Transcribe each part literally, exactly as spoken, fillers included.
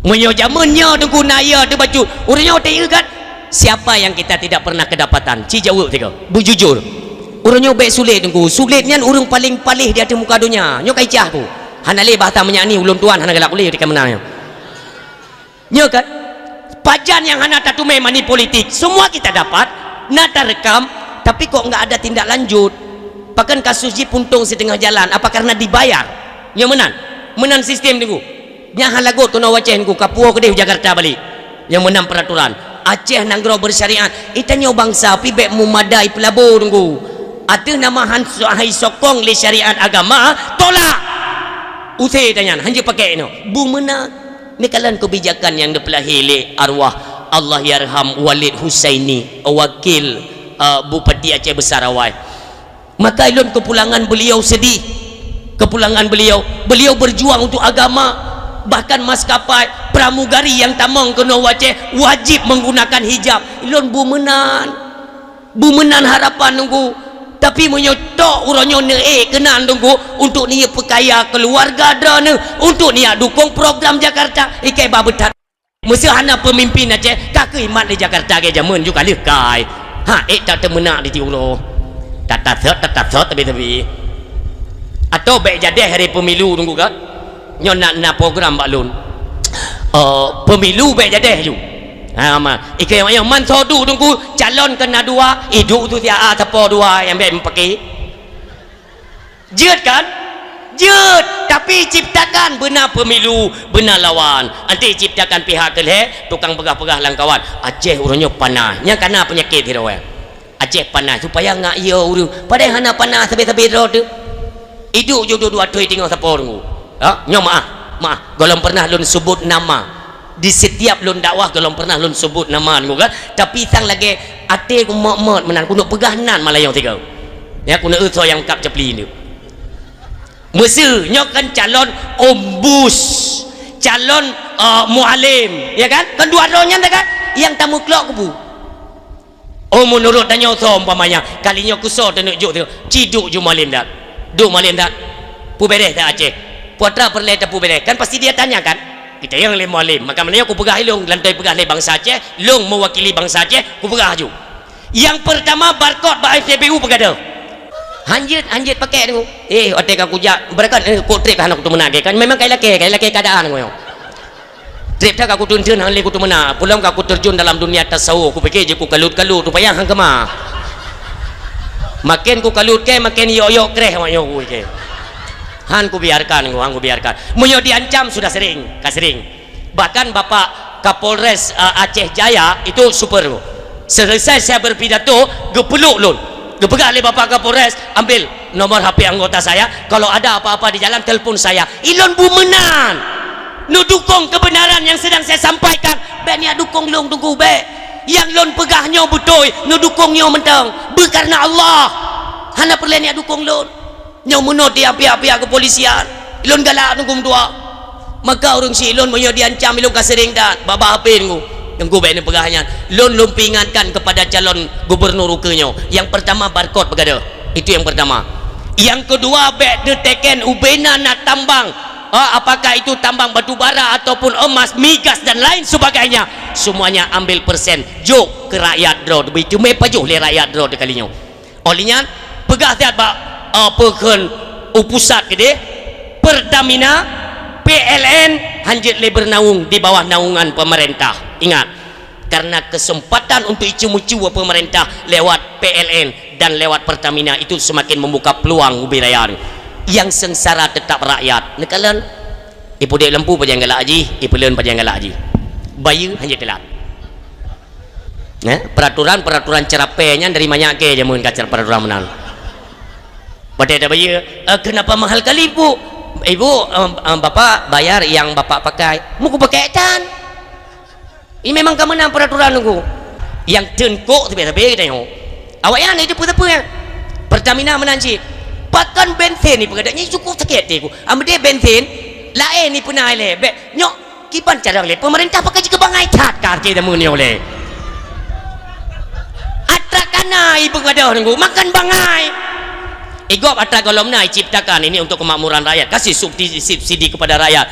Meunyoe jameun nyoe Teungku na ya teuh bacut, ureueng nyoe teu kan? Siapa yang kita tidak pernah kedapatan? Ci jaweueb tiga. Bujujur. Ureueng nyoe bèk sulet Teungku. Sulet nyan ureueng paleng paléh di ateueh muka donya. Nyoe ka icah ku. Hana lé bahasa meunyak ni ulôn tuan hana galak ulèe di kaméra nyoe. Nyoe kan? Pajan nyang hana tateumé money politik. Semua kita dapat, na tarekam, tapi kok enggak ada tindak lanjut. Bahkan kasus jih puntong siteungoh jalan, apa karena dibayar? Nyoe meunan. Meunan sistem Teungku. Nyan hana lagot keunoe Aceh Teungku, ka puwoe keudeh u Jakarta balek. Nyang meunan peraturan. Aceh nanggroe bersyariat, geutanyoe bansa pih bèk meumadai peulabo Teungku. Ateueh nama han, hai sokong lé syariat agama, tolak! Usé tanyan, hanjeuet pakèk inoe. Bu meunan. Neukalon kebijakan nyang neupeulahé lé arwah Allahyarham Walid Husaini, wakil, eh, Bupati Aceh Besar awai. Maka ulôn keupulangan beliau sedih. Keupulangan beliau, beliau berjuang untuk agama. Bahkan maskapai pramugari nyang tamong keunoe u Aceh wajib menggunakan hijab. Ulôn bu meunan. Bu meunan harapan Teungku. Tapi meunyoe tok uroe nyoe neuék keunan Teungku untuk neuyue peukaya keuluwarga droeneuh, untuk neujak dukong program Jakarta, ikai ba beuthat. Meuseu hana peumimpin Aceh, ka keuimat di Jakarta lagèe jameun ju ka lheueh kai. Ha, ék that teumeunak di tiep uroe. Tatasot, tatasot, tapi-tapi. Atau bèk jadèh hari pemilu Teungku kan? Nyoe na, na program bak lôn. Eh, pemilu bèk jadèh ju. Ha, ma. Ikai nyang man soe duek Teungku, calon keu na dua, iduek tu siat sapo dua nyang bèk meupaké. Jeuet kan? Jeuet, tapi ciptakan beuna pemilu, beuna lawan. Nanti ciptakan pihak keu lhèe, tukang peugah-peugah lam kawan. Aceh uroe nyoe panas. Nyang kana peunyakét sidroe. Aceh panas supaya ngak yo ureueng. Padahai hana panas sabe-sabe droe teuh. Iduek ju dua-dua thoi teungoh sapo Teungku. Ha? Nyoe maah, maah. Gohlom pernah lôn sebut nama. Di setiap lôn dakwah gohlom pernah lôn sebut nama Teungku kan. Tapi sang lagèe até ku mot-mot meunan, ku neuk peugah nan malayong sigoe. Ya, ku neuk eu soe nyang kab capli nyoe. Meuseu nyoe kan calon ombus, calon, eh, mualim, ya kan? Kan dua droe nyan dah kan? Nyang tameuklok kubu. Oh, meunurot tanyoe soe umpamanya, kali nyoe keu soe taneuk jok tu, ci duek ju mualim that. Duek mualim that. Peubèrèh that Aceh. Peue atra peureulèe tapeubèrèh. Kan pasti dia tanya kan? Kita yang lé mualim. Maka meunyoe kupeugah ilong, lantai peugah lé bansa Aceh, long mewakili bansa Aceh, kupeugah ju. Yang pertama, barcode bak S P B U peugadôh. Hanjeuet, hanjeuet pakai tu. Eh, watèe ka kujak, beurakan, eh, kok trép hana kuteumeunak kan? Memang kai lakèe, kai lakèe keadaan nyoe. Trép that ka kuteun-teun hana lé kuteumeunak. Pulang ka kuterjun dalam dunia tasawuf. Kupikir jih kukalut-kalut, rupanya han keumah. Makin kukalut ke, makin yok-yok kreh awak nyoe kuke. Han kubiarkan, han kubiarkan. Meunyoe diancam sudah sering, ka sering. Bahkan Bapak Kapolres, eh, Aceh Jaya itu super. Selesai saya berpidato, geupeluk lôn. Geupeugah lé Bapak Kapolres, "Ambil nomor H P anggota saya, kalau ada apa-apa di jalan, telepon saya." Ilôn bu meunan. Neudukong kebenaran yang sedang saya sampaikan. Bèk neujak dukong lôn Teungku, bèk. Nyang lôn peugah nyoe beutôi, neudukong nyoe mantong. Beu kareuna Allah. Hana peureulèe neujak dukong lôn. Nyoe meunoe tiep pihak-pihak kepolisian. Ilôn galak Teungku meutuah. Maka ureueng si ilôn meunyoe diancam ilôn ka sering that bak-bak H P Teungku. Teungku bèk neupeugah nyan. Lôn, lôn peuingatkan kepada calon gubernur ukeue nyoe. Yang pertama barcode peugadôh. Itu yang pertama. Yang kedua bèk neuteken ubena na tambang. Ah, apakah itu tambang batu bara ataupun emas, migas dan lain sebagainya. Semuanya ambil persen. Jok keu rakyat droe. Beuteumé pajoh lé rakyat droe kali nyoe. Óh lheueh nyan, peugah that bak, eh, peue kheun u pusat keudeh, Pertamina, P L N, hanjeuet lé beunaung di bawah naungan pemerintah. Ingat, karena kesempatan untuk icu-mucu pemerintah lewat P L N dan lewat Pertamina itu semakin membuka peluang ubé raya. Yang sengsara tetap rakyat. Neukalon, ipudek lampu pajan galak jih, ipeulon pajan galak jih. Bayeue hanjeuet teulat. Eh, peraturan-peraturan cerapé nyan dari manyak ke jameun ka cer-, peraturan meunan. Watèe tabayeue, "Eh, kenapa mahal kali, Bu?" "Ibu, em, em, Bapak bayar yang Bapak pakai." Muku pakai tan. Ini memang ka meunan peraturan Teungku. Nyang teungkok sabe-sabe geutanyoe. Awaknyan itu peue-peue, eh? Pertamina meunan cit. Pakon bensin ni peugah nyan cukup sakét hati ku. Ameudeh bensin, laén ni peuna ilèe. Bèk, nyoe Kiban cara lé peumeurintah pakai jih keu bangai that ka akhé jameun nyoe lé. Atra kana ipeugah Teungku makan bangai. Igob atra gohlom na iciptakan ini untuk kemakmuran rakyat, kasih subsidi, subsidi kepada rakyat.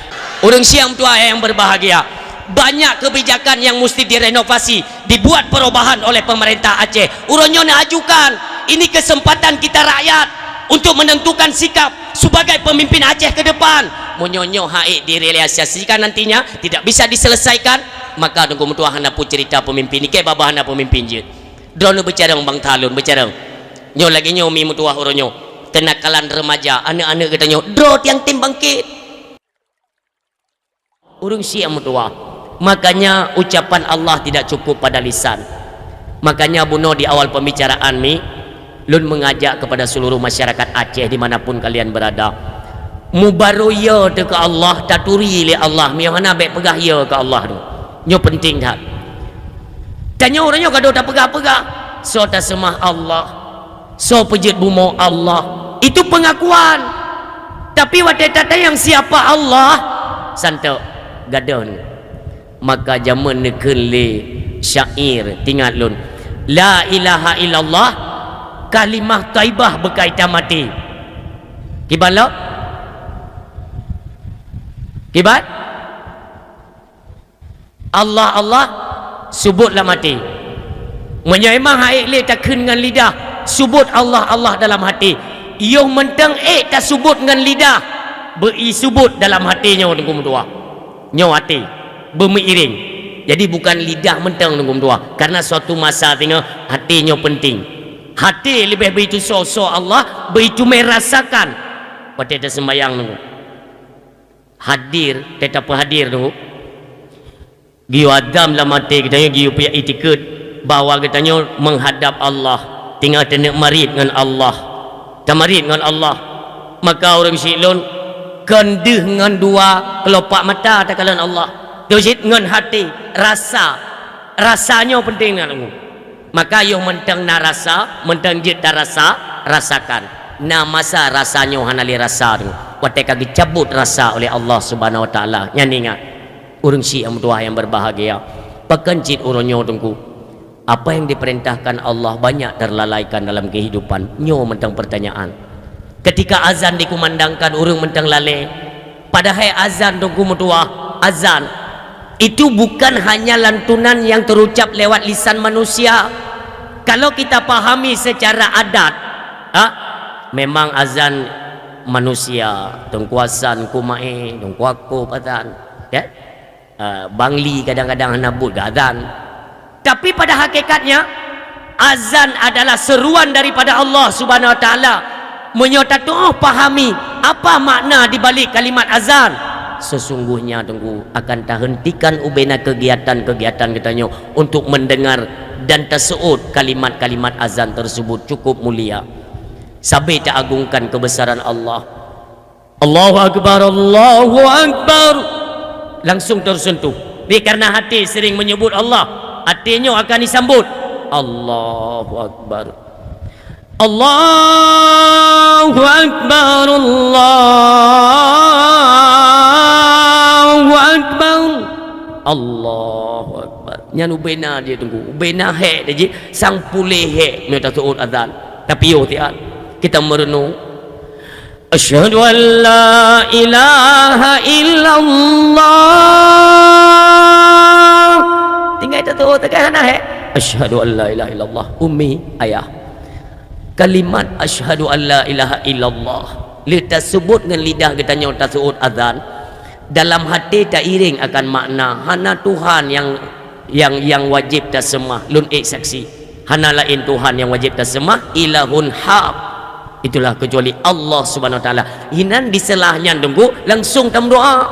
Ureueng siang tuha yang berbahagia. Banyak kebijakan yang mesti direnovasi, dibuat perubahan oleh pemerintah Aceh. Uroe nyoe neuajukan, ini kesempatan kita rakyat untuk menentukan sikap sebagai pemimpin Aceh ke depan. Meunyoe nyoe hak direalisasikan nantinya tidak bisa diselesaikan, maka Teungku meutuah hana peue cerita pemimpin, ikei babah hana pemimpin jeuet. Droeneuh beucarông bangsa lôn, beucarông. Nyoe lagèe nyoe mi meutuah uroe nyoe. Kenakalan remaja, aneuk-aneuk geutanyoe, droe tiang tem bangkit. Ureueng syiek meutuah. Makanya ucapan Allah tidak cukup pada lisan. Makanya bunoe di awal pembicaraan mi, lôn mengajak kepada seluruh masyarakat Aceh di mana pun kalian berada. Mubaroe ya teuh keu Allah, taturi lé Allah, meunyoe hana bèk peugah ya keu Allah tu. Nyoe penting that. Tanyoe uroe nyoe ka deuh tapeugah-peugah, soe taseumah Allah. Soe peujeuet bumoe Allah, itu pengakuan. Tapi watèe tatanyong siapa Allah, santok, gadôh nyoe. Maka jameun neukheun lé syair, teuingat lôn, "La ilaha illallah, kalimah thaibah beukaitan maté." Kiban lom? Kiban? Allah, Allah, subot lam até. Meunyoe memang hana ék lé takheun ngon lidah, subot Allah, Allah dalam até. Yoh mantong ék tasubot ngon lidah, beu-i subot dalam até nyoe Teungku meutuah. Nyoe até, beumeuiréng. Jadi bukan lidah mantong Teungku meutuah, karena suatu masa singoh até nyoe penting. Até leubeh beu-i tusoe-soe Allah, beu-i teumé rasakan. Watèe taseumbayang Teungku. Hadir, teutab hadir tu. Geuyue azam lam até geutanyoe, geuyue piyak itikeuet bahwa geutanyoe meuhadab Allah, teungoh taneuk marit ngon Allah. Tamarit ngon Allah. Maka ureueng syiek lôn, kon deuh ngon dua keulopak mata takalon Allah. Teuh cit ngon até, rasa. Rasa nyoe penting na lôn. Maka yoh mantong na rasa, mantong jeuet tarasa, rasakan. Na masa rasa nyoe hana lé rasa tu, watèe ka geucabot rasa oleh Allah Subhanahu Wa Taala. Nyan ingat, ureueng syiek nyang meutuah nyang berbahagia. Pakon cit uroe nyoe Teungku, apa yang diperintahkan Allah banyak terlalaikan dalam kehidupan. Nyoe mantong pertanyaan. Ketika azan dikumandangkan, ureueng mantong lalè. Padahai azan Teungku meutuah, azan itu bukan hanya lantunan yang terucap lewat lisan manusia. Kalau kita pahami secara adat, ha, memang azan manusia, Teungku Hasan, Teungku Mae, Teungku Akop azan, ya. Ah, Bang Li kadang-kadang hana buet geuazan. Tapi pada hakikatnya, azan adalah seruan daripada Allah Subhanahu Wa Taala. Meunyoe tatu'oh pahami apa makna di balik kalimat azan, sesungguhnya Teungku akan tahentikan ubena kegiatan-kegiatan geutanyoe untuk mendengar dan taseuôt kalimat-kalimat azan tersebut cukup mulia. Sabe taagungkan kebesaran Allah. Allahu Akbar, Allahu Akbar. Langsung tersentuh. Oleh karena hati sering menyebut Allah, hati nyoe akan disambut. Allahu Akbar. Allahu Akbar, Allahu Akbar. Allahu Akbar. Nyan ubena jih Teungku. Ubena hék jih, sang puléh hék meunyoe taseuôt azan. Tapi yoh siat. Kita merenung. Asyhadu an la ilaha illallah. Tinggai tatu'oh, tinggai hana hék. Asyhadu an la ilaha illallah. Ummi, ayah. Kalimat asyhadu an la ilaha illallah lé taseuôt ngon lidah geutanyoe taseuôt azan, dalam até tairéng akan makna, hana Tuhan nyang Nyang, nyang wajéb taseumah, lôn ék saksi. Hana laén Tuhan nyang wajéb taseumah, ilahun haq. Itulah kecuali Allah Subhanahu Wa Taala. Inan diseulaih nyan Teungku, langsung tameudoá.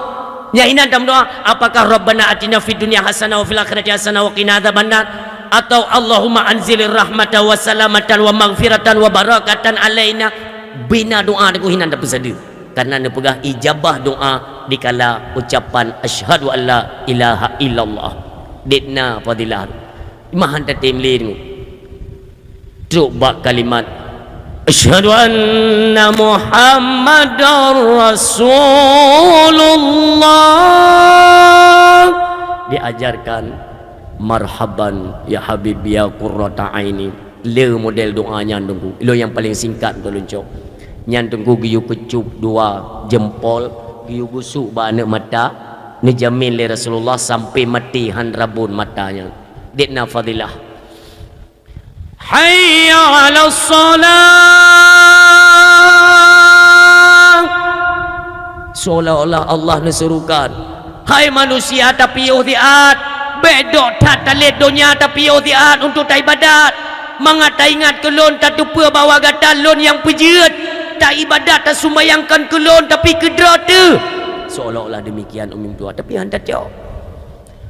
Nyan inan tameudoá, apakah Rabbana atina fid dunya hasanah wa fil akhirati hasanah wa qina adzabannar? Atau Allahumma anzilir rahmata wa salamatan wa maghfiratan wa barakatan alaina? Bina doá Teungku inan tapeusadeue. Karena neupeugah ijabah doá dikala ucapan asyhadu an la ilaha illallah. Dek na fadilah. Mah han tatem lé nyoe. Trok bak kalimat asyhadu anna Muhammadar Rasulullah. Diajarkan marhaban ya habib ya qurrata aini. Le model doa nyan Teungku. Ilo nyang paleng singkat untuk leuncok. Nyan Teungku geuyue keucup dua jempol, geuyue gusok bak aneuk mata. Neujamin lé Rasulullah sampai maté han rabon mata nyan. Dek na fadilah. Hayya 'alas shalah. Seolah-olah Allah neusuruhkan, "Hai manusia, tapiôh siat. Bék dok that talét donya, tapiôh siat untuk taibadat. Mangat taingat keu lôn, tateupeue bahwa gata lôn nyang peujeuet. Taibadat, tasumbayangkan keu lôn, tapi keudroe teuh." Seolah-olah demikian, umi meutuah, tapi han tacok.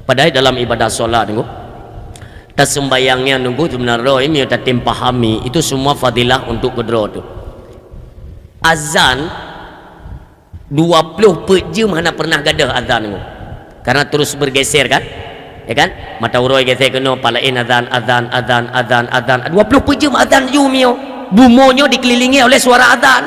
Padahai dalam ibadah solat nyoe, tasumbayang nyan nunggu sebenarnya, meunyoe tatem pahami, itu semua fadilah untuk keudroe teuh. Azan dua ploh peuet jeuem hana pernah gadôh azan nyoe. Karena terus bergeser kan? Ya kan? Mata uroe geser keunoe, palaén azan, azan, azan, azan, azan. Dua ploh peuet jeuem azan ju mio. Bumoe nyoe dikelilingi oleh suara azan.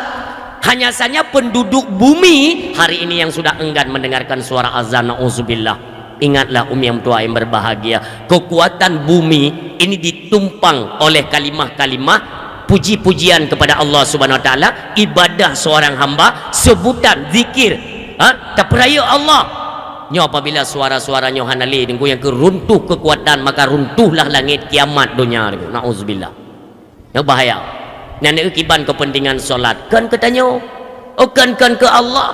Hanya saja penduduk bumi hari ini yang sudah enggan mendengarkan suara azan, nauzubillah. Ingatlah, umi yang tua yang berbahagia, kekuatan bumi ini ditumpang oleh kalimah-kalimah puji-pujian kepada Allah Subhanahu Wa Taala, ibadah seorang hamba, sebutan, zikir, ha, tapeurayeuk Allah. Nyoe apabila suara-suara nyoe hana lé, nunggu nyang keu runtuh kekuatan, maka runtuhlah langit kiamat donya. Nauzubillah. Nyoe bahaya. Nyan kiban kepentingan solat. Kon keu tanyoe. Oh, kon, kon keu Allah.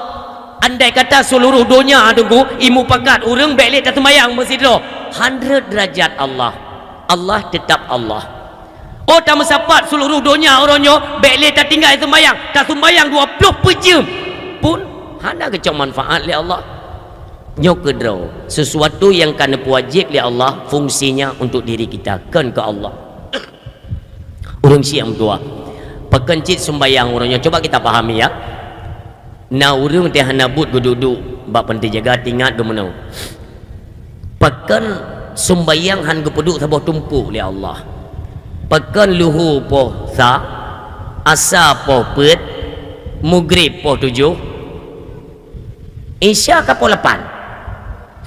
Andai kata seluruh donya tunggu, imupakat ureuëng bék lé tasumbayang meusidroe. Hundred derajat Allah. Allah tetap Allah. Oh, tameusapat seluruh donya uroe nyoe, bék lé tatinggai sumbayang. Tasumbayang dua ploh peuet jeuem pun hana geucok manfaat lé Allah. Nyoe keudroe, sesuatu yang ka neupeuwajéb lé Allah, fungsinya untuk diri kita, kon keu Allah. Ureuëng syiek meutuah. Pakon cit sumbayang uroe nyoe? Coba kita pahami, ya. Na ureuëng teuh hana buet geuduek-duek bak panti jaga, teuingat geumeunoe. Pakon sumbayang han geupeuduek saboh tumpôk lé Allah? Pakon luhô poh sa, asa poh peuet, mugrib poh tujoh, isya ka poh lapan.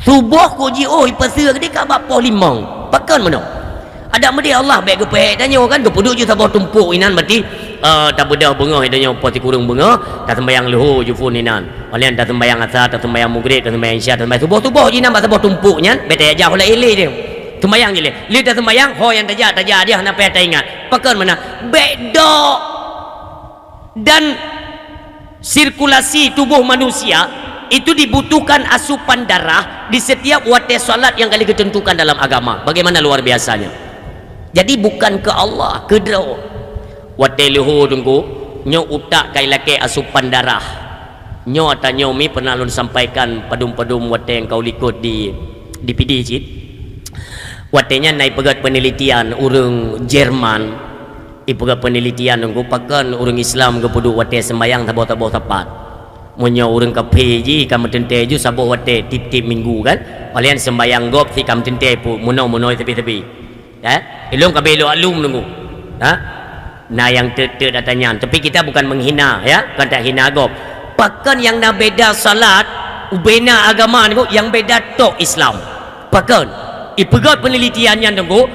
Suboh kok jiôh ipaseue geude ka bak poh limong. Pakon meunoe? Adak meudeh Allah bék geupeuhék tanyoe kan, geupeuduek ju saboh tumpôk inan, berarti, eh, tabeudôh beungoh tanyoe poh sikureueng beungoh, tasumbayang luhô ju phon inan. Óh lheueh nyan tasumbayang asa, tasumbayang mugrib, tasumbayang isya, tasumbayang suboh-suboh jinan bak saboh tumpôk nyan, bék tajak-jak ho laén lé. Sumbayang jih lé. Lé tasumbayang, ho nyang tajak, tajak jih hana payah taingat. Pakon meunan? Bék dok. Dan sirkulasi tubuh manusia itu dibutuhkan asupan darah di setiap watée salat yang kali ditentukan dalam agama. Bagaimana luar biasanya? Jadi bukan keu Allah, keu droe. Watée luhô teungku, nyoe utak kai lakée asupan darah. Nyoe ata nyoe mi pernah lôn sampaikan padum-padum watée nyang ka u likot di, di Pidie cit. Watée nyan na ipeugét penelitian ureuëng Jerman. Ipeugah penelitian nunggu pakon ureuëng Islam geupeuduek watée sembayang saboh-saboh sapat. Meunyoe ureuëng kafé jih ka meuteuntée ju saboh watée tieb-tieb minggu kan, paléng sembayang gob si ka meuteuntée pu meunoe-meunoe tepi-tepi. Ya, ilong ka belok alum nunggu. Ha? Nah, yang tet-tet ata nyan. Tapi kita bukan menghina, ya, bukan tak hina gob. Pakon yang na beda salat, ubena agama nunggu, yang beda tok Islam. Pakon? Ipeugét penelitian nyan teungku,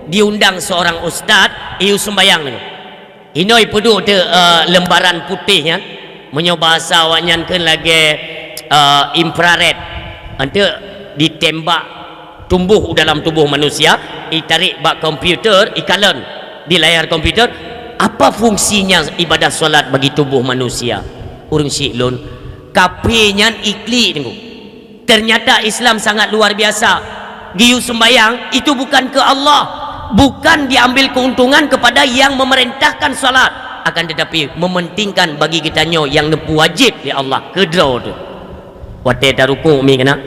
diundang seorang ustaz, ieu sembayang nyoe. Inoe ipeuduek teu, eh, lembaran putéh nyan, meunyoe bahasa awak nyan kheun lagée, eh, infrared. Anteuk ditembak tumbuh u dalam tubuh manusia, itarék bak komputer, ikalon di layar komputer, apa fungsinya ibadah salat bagi tubuh manusia? Ureuëng syiek lôn, kafé nyan iklik teungku. Ternyata Islam sangat luar biasa. Geuyue sembayang itu bukan keu Allah, bukan diambil keuntungan kepada yang memerintahkan salat, akan tetapi mementingkan bagi geutanyoe nyang neupeuwajéb lé Allah keu droe teuh. Watée tarukuk mi keunan,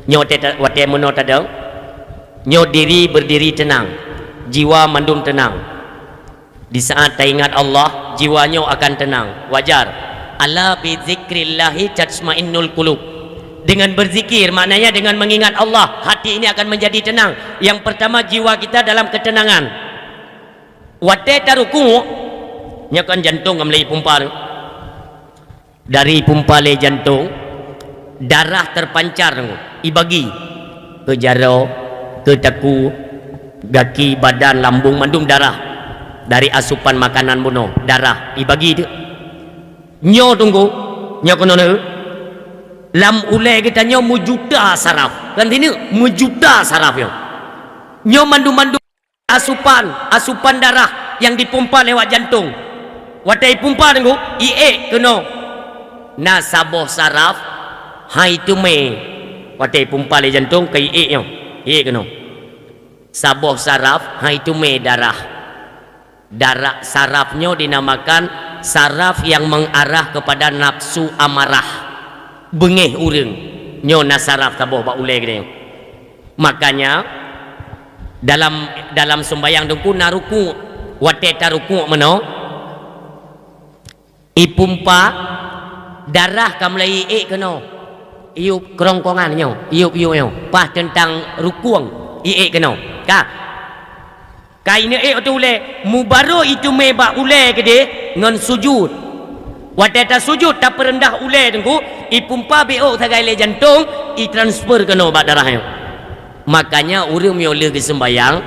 nyoe watée ta-, watée meunoe tadong, nyoe diri berdiri tenang, jiwa mandum tenang. Di saat taingat Allah, jiwa nyoe akan tenang. Wajar. "Ala bi dzikrillahi tatmainnul qulub." Dengan berzikir, maknanya dengan mengingat Allah, hati ini akan menjadi tenang. Yang pertama, jiwa kita dalam ketenangan. Watée tarukuk, nyoe kan jantong ka meulai pumpa. Dari pumpa lé jantong, darah terpancar, ibagi keu jaroe, keu takue, gaki, badan, lambung, mandum darah. Dari asupan makanan bunoe, darah ibagi teuk. Nyoe teungku, nyoe keunoe, Lam ulée geutanyoe meujuta saraf. Kan sini meujuta saraf nyoe. Nyoe mandum-mandum asupan, asupan darah nyang dipompa lewat jantong. Watée ipompa teungku, iék keunoe. Na saboh saraf hai teumé. Watée ipompa lé jantong ka iék nyoe. Iék keunoe. Saboh saraf hai teumé darah. Darah saraf nyoe dinamakan saraf yang mengarah kepada nafsu amarah. Beungéh ureuëng. Nyoe na saraf saboh bak ulée geutanyoe. Makanya dalam, dalam sembahyang teungku na rukuk. Watée tarukuk meunoe, ipumpa darah ka mulai iék keunoe. Iyup kerongkongan nyoe, iyup-iyup nyoe. Paih teuntang rukung iék keunoe. Ka. Ka ineuk ék ateueh ulée, mubaroe iteumé bak ulée keudeh ngon sujud. Watée tasujud, tapeureundah ulée teungku, ipumpa bék sagai lé jantong, itransfer keunoe bak darah nyoe. Makanya ureuëng meunyoe lheueh geuseumbayang,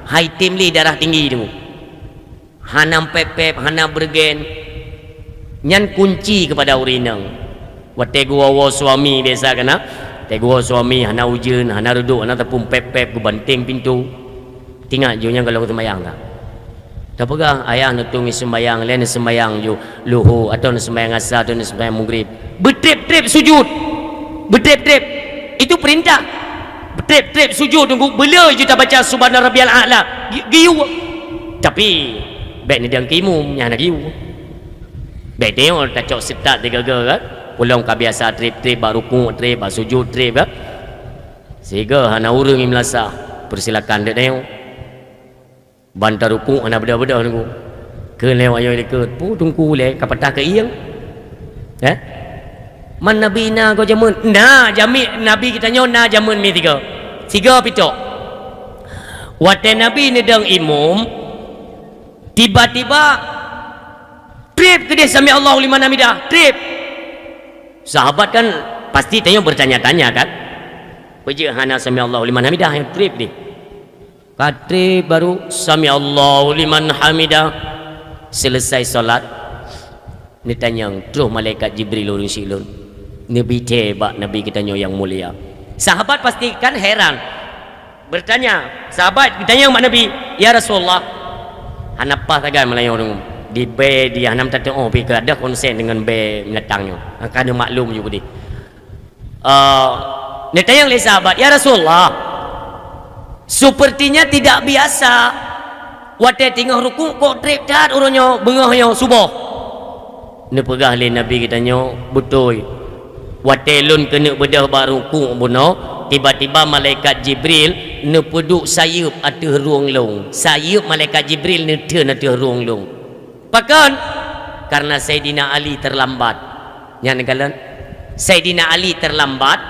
hai tem lé darah tinggi teungku. Hana pép-pép, hana beureugen. Nyan kunci keupada ureuëng inong. Watée geuwoe-woe suami biasa kana, watée geuwoe suami hana ujeuen, hana reudok, hana tapeumpép-pép, geubanteng pintoe. Tingat ju nyan goh lom seumayang ta. Tapeugah, "Ayah, neutong seumbayang, lé neuseumbayang ju luhô, atawa neuseumbayang asa, atawa neuseumbayang mugrib." Beutreb-treb sujud. Beutreb-treb. Itu perintah. Beutreb-treb sujud teungku, beuleu ju tabaca Subhana Rabbiyal A'la. Gi-, geuyue. Tapi, bék neudong keu imum, nyan hana geuyue. Bék tanyoe tacok seutat tiga-tiga kan. Ulôn ka biasa treb-treb bak rukuk, treb bak sujud, treb kan. Sehingga hana ureuëng nyang meulasa. Persilakan dek tanyoe. Ban tarukuk hana beudôh-beudôh teungku. Keu lewat nyoe likot, pu teungku lé ka patah keuieng. Eh? Man Nabi na goe jameun? Na, jami Nabi geutanyoe na jameun mi tiga. Tiga pitok. Watée Nabi neudong imum, tiba-tiba treb keudeh sami Allahu liman hamidah, treb. Sahabat kan pasti tanyoe bertanya-tanya kan? Peujeuet hana sami Allahu liman hamidah nyang treb deh. Ka treb baru sami Allahu liman hamidah. Selesai salat, neutanyong troh malaikat Jibril ureuëng syiek lôn. Neubi thée bak Nabi geutanyoe nyang mulia. Sahabat pasti kan heran. Bertanya, sahabat geutanyong bak Nabi, "Ya Rasulullah, hana paih sagai meulayeue ureuëng di bée di hana meutateuoh pih keu adak konsen deungon bée binatang nyoe." Angka neumaklum ju keudeh. Eh, neutanyong lé sahabat, "Ya Rasulullah, sepertinya tidak biasa, watée teungoh rukuk kok treb that uroe nyoe beungoh nyoe suboh." Neupeugah lé Nabi geutanyoe, "Beutôi. Watée lôn keuneuk beudôh bak rukuk bunoe, tiba-tiba malaikat Jibril neupeuduek sayeuep ateueh rueng lôn. Sayeuep malaikat Jibril neutheun ateueh rueng lôn." Pakon? Karena Saidina Ali terlambat. Nyan kalon. Saidina Ali terlambat,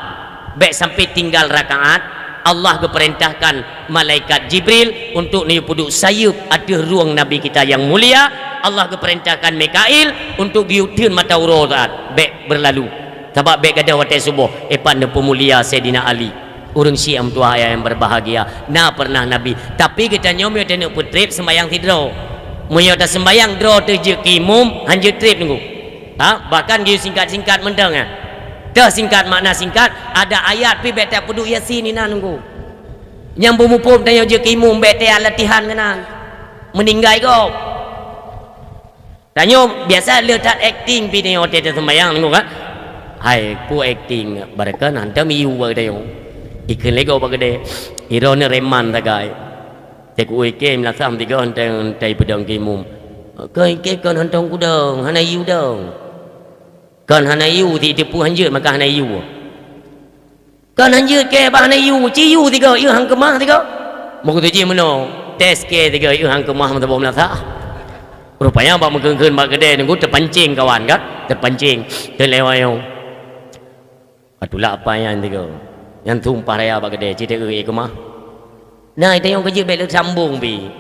bék sampai tinggal rakaat, Allah geupeurintahkan malaikat Jibril untuk neuyue peuduek sayeuep ateueh rueng Nabi kita nyang mulia, Allah geupeurintahkan Mikail untuk geuyue theun mata uroe saat bék beurlalu. Sabab bék gadôh watée suboh, eh, pat neupeumulia Saidina Ali. Ureuëng syiek meutuah ayah nyang berbahagia, na pernah Nabi. Tapi geutanyoe meunyoe taneuk peutreb seumbayang sidroe. Meunyoe taseumbayang droe teuh jeuet keu imum, hanjeuet treb teungku. Ha, bahkan geuyue singkat-singkat mantong, ha. Teuh singkat makna singkat, ada ayat pih bék tapeuduek Yasin inan teungku. Nyang beumuphom tanyoe jeuet keu imum bék teuh latihan keunan. Meuninggai gob. Tanyoe biasa le that akting pih tanyoe watée taseumbayang teungku kan. Hai, peue akting, barokon hantom iyue bak tanyoe. Ikheun lé gob bak keudée. Droeneuh reman sagai. Teuk uike meulasam tiga hantei, hantei peudong keu imum. Kon ike kon hantom kudong, hana iyue dong. Kon hana iyue, si teupeu hanjeuet maka hana iyue. Kon hanjeuet keu bah hana iyue, ci iyue tiga, yue han keumah tiga. Meukeujih meunoe, tes keu tiga, yue han keumah meusaboh meulasah. Rupanya bak meukeun-keun bak keudée teungku teupancing kawan kan, teupancing. Teulewat nyoe. Ka tulak apa nyan tiga. Nyan sumpah raya bak keudée, ci teu-eu keumah. Nah, tanyoe keujeuet bék lé sambong pih.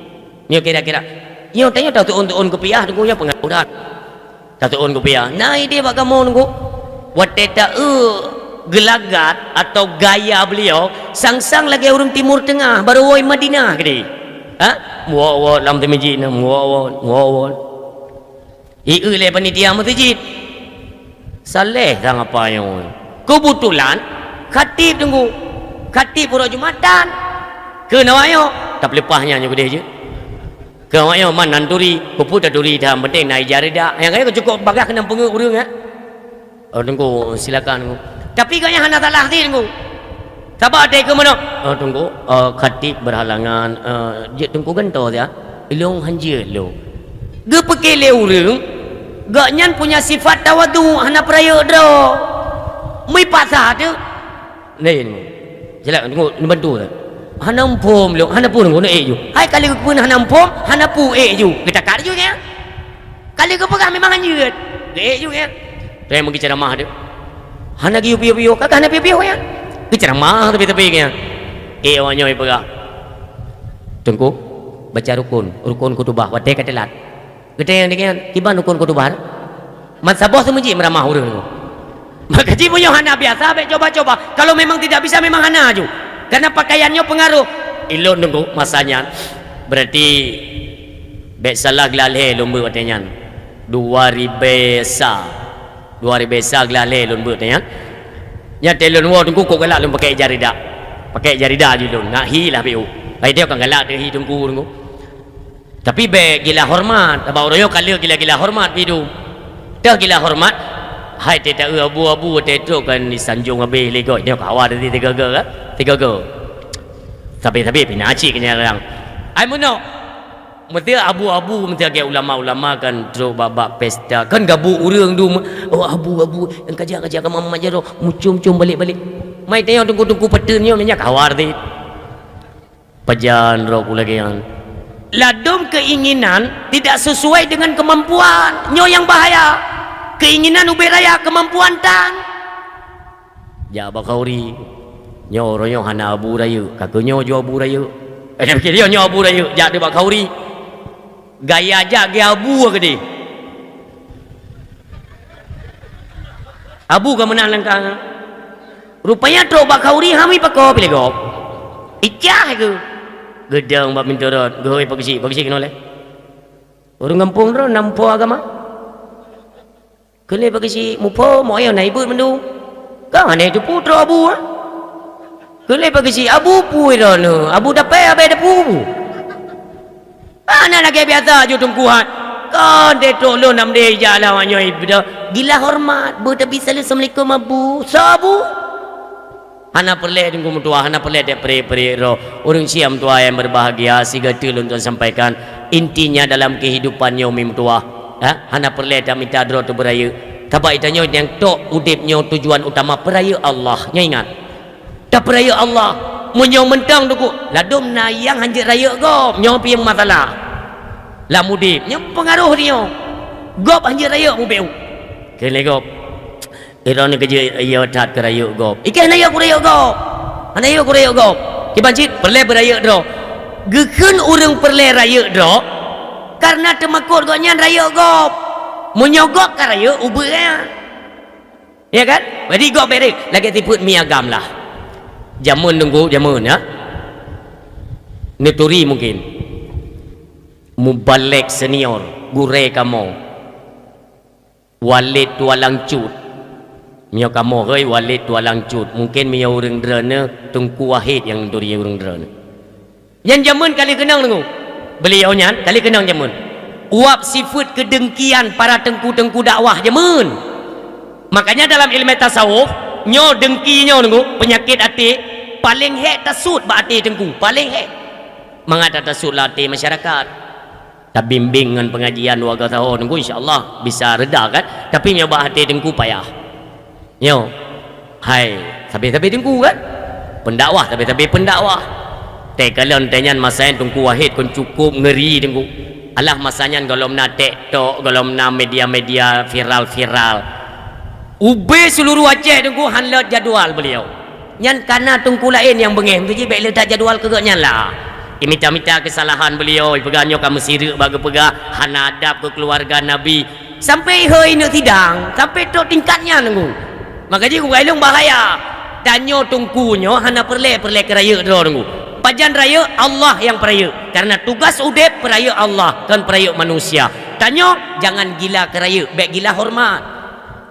Nyoe kira-kira. Nyoe tanyoe taseuôn-seuôn kupiah teungku nyoe peungaruh that. Taseuôn kupiah. Nah, ideh bak kamoe teungku. Watée ta-eu geulagat atau gaya beliau, sang-sang lagée ureuëng Timur Teungah, barô woe Madinah keudeh. Ha? Muwot-wot lam teumijik na, muwot-wot, muwot-wot. I-eu lé panitia meuseujid. Saleh sang apa nyoe. Keubeutulan, khatib Teungku, khatib uroe Jumatan. Keu awak nyoe, tapeuleupah nyan nyoe keudeh jeuet. Keu awak nyoe man nan turi, peue-peue taturi that, penting na ija rida. Nyang kaya cukôp bagaih keunan peungeuet ureueng, ya. Oh, Teungku, silakan, Teungku. Tapi gobnyan hana salah sit, Teungku. Sabab watèe keu meunoe, "Oh, Teungku, eh, khatib berhalangan, eh, jeuet Teungku gantoe siat." "Ilôn hanjeuet lôn." Geupeuke lé ureueng, gobnyan punya sifat tawadhu, hana peurayeuk droe. Meupaksa teuh. Laén. Silap, Teungku, neubantu teuh. "Hana muphom lôn, hana peue Teungku, neuék ju." Hai ka lheueh geukheun hana muphom, hana peue, ék ju. Geutakat ju nyan. Ka lheueh geupeugah memang hanjeuet. Geuék ju nyan. Trép meugeuceuramah teuh. Hana geuyue piôh-piôh, ka hana piôh-piôh nyan. Geuceuramah tapi-tapi nyan. Ék awak nyoe peugah. "Teungku, baca rukun, rukun khutubah, watèe ka teulat." Geutanyong deungon, "Kiban rukun khutubah?" Man saboh seumeujid meuramah ureueng nyoe. Maka jih meunyoe hana biasa, bèk coba-coba. Kalau memang tidak bisa, memang hana aju. Karena pakaian nyoe pengaruh. Ilôn Teungku masa nyan. Berarti bèk salah glah lhèe lôn beuet watèe nyan. Dua ribèe sa. Dua ribèe sa glah lhèe lôn beuet watèe nyan. Nyan watèe lôn woe Teungku kok galak lôn pakai ija rida. Pakai ija rida jih lôn. Nak hi lah piôh. Hai dia kan galak teuh hi Teungku, Teungku. Tapi bèk gila hormat, sabab uroe nyoe ka lheueh gila-gila hormat pih dum. Teuh gila hormat, hai teuh ta-eu abu-abu teuh trok kan disanjong habéh lé gob. Nyoe kawa tadi tiga ga, kan? Tiga ga. Sabe-sabe pih na cit keu nyan kadang. Ai meunoe, meuseu abu-abu, meuseu lagèe ulama-ulama kan trok bak-bak pesta, kan gabuk ureueng dum, oh abu-abu, nyang kajak-kajak ka mamat jaroe, mucom-com balek-balek. Mai teuh nyoe teungku-teungku pateuen nyoe, nyan kawa tadi. Pajan droe ku lagèe nyan. Ladôm keinginan tidak sesuai dengan kemampuan. Nyoe nyang bahaya. Keinginan ubé raya, kemampuan tan. Jak bak khauri. Nyoe uroe nyoe hana abu rayeuk. Ka keuh nyoe jeuet abu rayeuk. Eh, nyoe abu rayeuk. Jak bak khauri. Gaya jak geuabu keudeh. Abu ka meunan langkah. Rupanya trok bak khauri hana meupakoe piléh gob. Icah geuh. Geudong bak pintoe rot, geuhôi Pak Geuchik, Pak Geuchik keunoe lé. Ureueng gampông droe na muphom agama. Keuneuk Pak Geuchik muphom, moe na ibuet mandum. Ka hana teupeue trok abu, ha? Keuneuk Pak Geuchik, abu peue droeneuh? Abu dapée abée teupeue abu. Hana lagèe biasa ju teungku hai. Kon teutrok lôn nam deh ija lam awak nyoe beudôh. Gila hormat, beuteubi salam assalamualaikum abu. Soe abu? Hana peureulèe teungku meutuah, hana peureulèe teupriek-priek droe. Ureueng Syiah meutuah nyang berbahagia, sigoe teuk lôn tuan sampaikan. Intinya dalam kehidupan nyoe mi meutuah, ha? Hana peureulèe tamita droe teubeurayeuk. Sabab geutanyoe nyang tok udeb nyoe tujuan utama peurayeuk Allah. Nyoe ingat. Tapeurayeuk Allah. Meunyoe mantong teungku, ladôm na nyang hanjeuet rayeuk gob, nyoe pih masalah. Lam udeb, nyoe peungaroh nyoe. Gob hanjeuet rayeuk mubeu. Keuneuk gob. Droeneuh keujeuet yo that keu rayeuk gob. Ikeu hana yo keu rayeuk gob. Hana yo keu rayeuk gob. Kiban cit peureulèe beurayeuk droe. Geukheun ureueng peureulèe rayeuk droe, kareuna teumakot gobnyan rayeuk gob. Meunyoe gob ka rayeuk, ubeut nyan. Ya kan? Jadi gob bèk lagèe sifeuet mi agam lah. Jameun teungku, jameun ya. Neuturi mungkin. Mubalek senior, gurèe kamoe. Walid Tualang Cut. Meunyoe kamoe hôi Walid Tualang Cut, mungkin meunyoe ureueng droeneuh Teungku Wahid nyang neuturi ureueng droeneuh. Nyan jameun ka lheueh keunong teungku. Beuliau nyan ka lheueh keunong jameun. Uap sifeuet keudengkian para teungku-teungku dakwah jameun. Makanya dalam ilmu tasawuf, nyoe dengki nyoe teungku, peunyakét até, paleng hék tasut bak até teungku, paleng hék. Mangat tasut lam até masyarakat. Tabimbing ngon pengajian warga saho teungku, insya Allah bisa reda kan. Tapi meunyoe bak até teungku payah. Nyoe, hai, sabe-sabe teungku kan? Pendakwah, sabe-sabe pendakwah. Teuh kalon teuh nyan masa nyan Teungku Wahid kon cukup ngeri teungku. Alah masa nyan gohlom na TikTok, gohlom na media-media viral-viral. Ubé seluruh Aceh teungku han lôt jadwal beliau. Nyan kana teungku laén nyang beungéh, meutuji bèk leutak jadwal keu gobnyan lah. Imita-mita keusalahan beliau, ipeugah nyoe ka meusireuk bak geupeugah, hana adab keu keuluwarga Nabi. Sampai ihôi neuk sidang, sampai trok tingkat nyan teungku. Maka jih kukai lôn bahaya. Tanyoe teungku nyoe hana peureulèe-peureulèe keu rayeuk droe teungku. Pajan rayeuk, Allah nyang peurayeuk. Karena tugas udeb peurayeuk Allah, kon peurayeuk manusia. Tanyoe jangan gila keu rayeuk, bèk gila horeumat.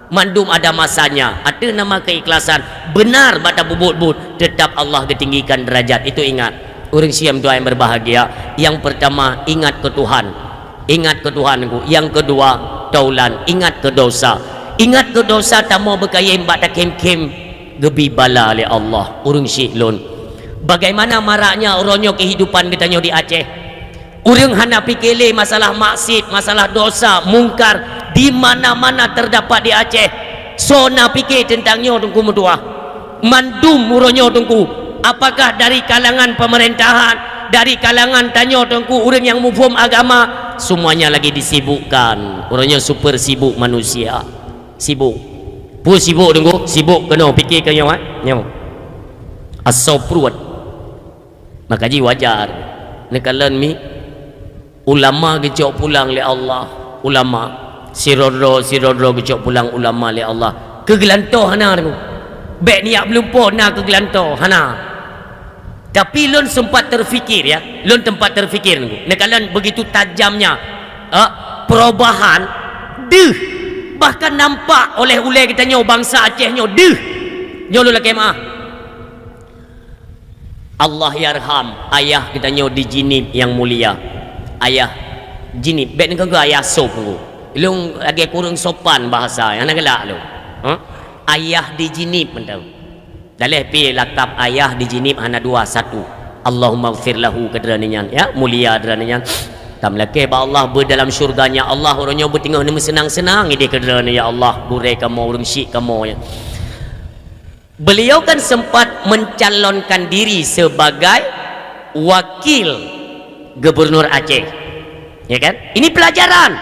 Mandum ada masanya. Ateueh nama keikhlasan, benar bak tapeubuet buet, tetap Allah geutinggikan derajat. Itu ingat. Ureuëng syiek tuan yang berbahagia, yang pertama, ingat keu Tuhan. Ingat keu Tuhan, Teungku. Yang kedua, taulan, ingat keu dosa. Ingat keu dosa, tamoe beukayém bak takhém-khém, geubi bala lé Allah. Ureuëng syiek lôn, bagaimana maraknya uroe nyoe kehidupan geutanyoe di Aceh. Ureuëng hana pike lé masalah maksiet, masalah dosa, mungkar, di mana-mana terdapat di Aceh. Soe na pike teuntang nyoe, Teungku meutuah? Mandum uroe nyoe, Teungku, apakah dari kalangan pemerintahan, dari kalangan tanyoe, Teungku, ureuëng nyang muphom agama, semuanya lagi disibukkan. Uroe nyoe super sibuk manusia. Sibuk. Peue sibuk, Teungku? Sibuk keunoe, pike keu nyoe, eh? Nyoe. Asoe pruet. Maka jih wajar. Neukalon mi, ulama geucok pulang lé Allah, ulama. Sidroe-droe, sidroe-droe geucok pulang ulama lé Allah. Keu geulantoe hana, Teungku. Bék neujak meulumpoe na keu geulantoe, hana. Tapi lôn sempat terfikir, ya. Lôn sempat terfikir, Teungku. Neukalon begitu tajamnya, eh, perubahan, deuh. Bahkan nampak oleh ulée geutanyoe bansa Aceh nyoe, deuh. Nyoe lôn lakée meuáh. Allahyarham ayah geutanyoe di Jeunieb nyang mulia. Ayah Jeunieb, bék neukeue ayah sop, Teungku. Lôn lagée kureueng sopan bahasa, hana galak lôn. Ha? Ayah di Jeunieb mantong. Daleh pi lakab ayah di Jeunieb hana dua, satu. Allahummaghfir lahu keu droeneuh nyan, ya, mulia droeneuh nyan. Tameulakée bak Allah, beu dalam syurga-Nya Allah, uroe nyoe beuteungoh neumeuseunang-seunang idéh keu droeneuh, ya Allah, gurée kamoe, ureuëng syiek kamoe, ya. Beliau kan sempat mencalonkan diri sebagai wakil gubernur Aceh. Ya kan? Ini pelajaran.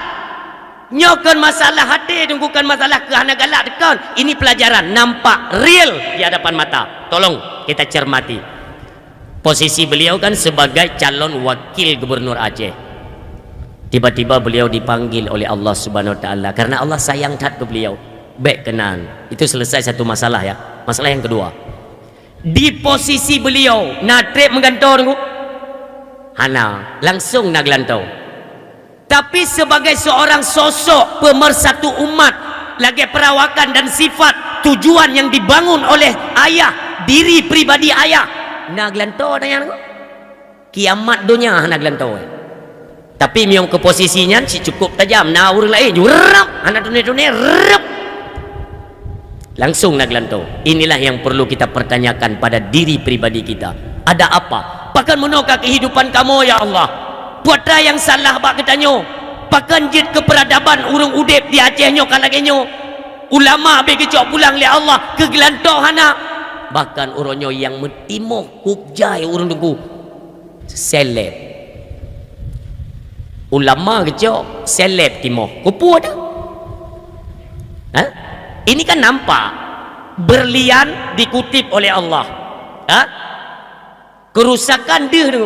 Nyoe kon masalah até, Teungku, kon masalah keu hana galak, kon. Ini pelajaran nampak real di hadapan mata. Tolong kita cermati. Posisi beliau kan sebagai calon wakil gubernur Aceh. Tiba-tiba beliau dipanggil oleh Allah Subhanahu Wa Taala karena Allah sayang that ke beliau. Bék keunan. Itu selesai satu masalah, ya. Masalah yang kedua. Di posisi beliau, na treb meugantoe, Teungku? Hana, langsung na geulantoe. Tapi sebagai seorang sosok pemersatu umat, lagée perawakan dan sifat tujuan yang dibangun oleh ayah, diri pribadi ayah, na geulantoe tanyan, Teungku. Kiamat donya hana geulantoe. Tapi meunyoe keu posisi nyan cit cukup tajam, na ureuëng laén jurab, hana tuné-tuné, rep. Langsung na geulantoe. Inilah yang perlu kita pertanyakan pada diri pribadi kita. Ada apa? Pakon meunoe ka kehidupan kamoe, ya Allah? Peue atra nyang salah bak geutanyoe? Pakon jeuet keu peradaban ureuëng udeb di Aceh nyoe ka lagée nyoe? Ulama bék geucok pulang lé Allah, keu geulantoe hana. Bahkan uroe nyoe nyang meutimoh kub jai ureuëng, Teungku. Seleb. Ulama geucok, seleb timoh. Keupeue teuh? Ha? Ini kan nampak. Berlian dikutip oleh Allah. Ha? Kerusakan deuh tu.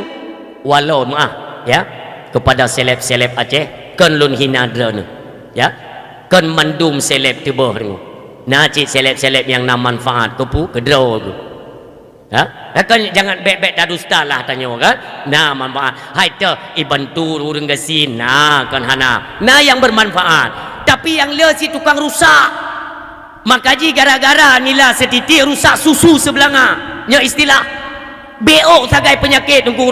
Walau meuáh, ya, kepada seleb-seleb Aceh, kon lôn hina droeneuh. Ya. Kon mandum seleb teuboh tu. Na cit seleb-seleb nyang na manfaat, keupeue, keudroe tu. Ha? Kan jangan bék-bék tadusta lah tanyoe kan. Na manfaat. Hai teuh, ibantu ureuëng gasien, na kon hana. Na nyang bermanfaat. Tapi nyang le si tukang rusak. Maka jih gara-gara nila setitik rusak susu seubelanga. Nyoe istilah. Beok sagai peunyakét, Teungku.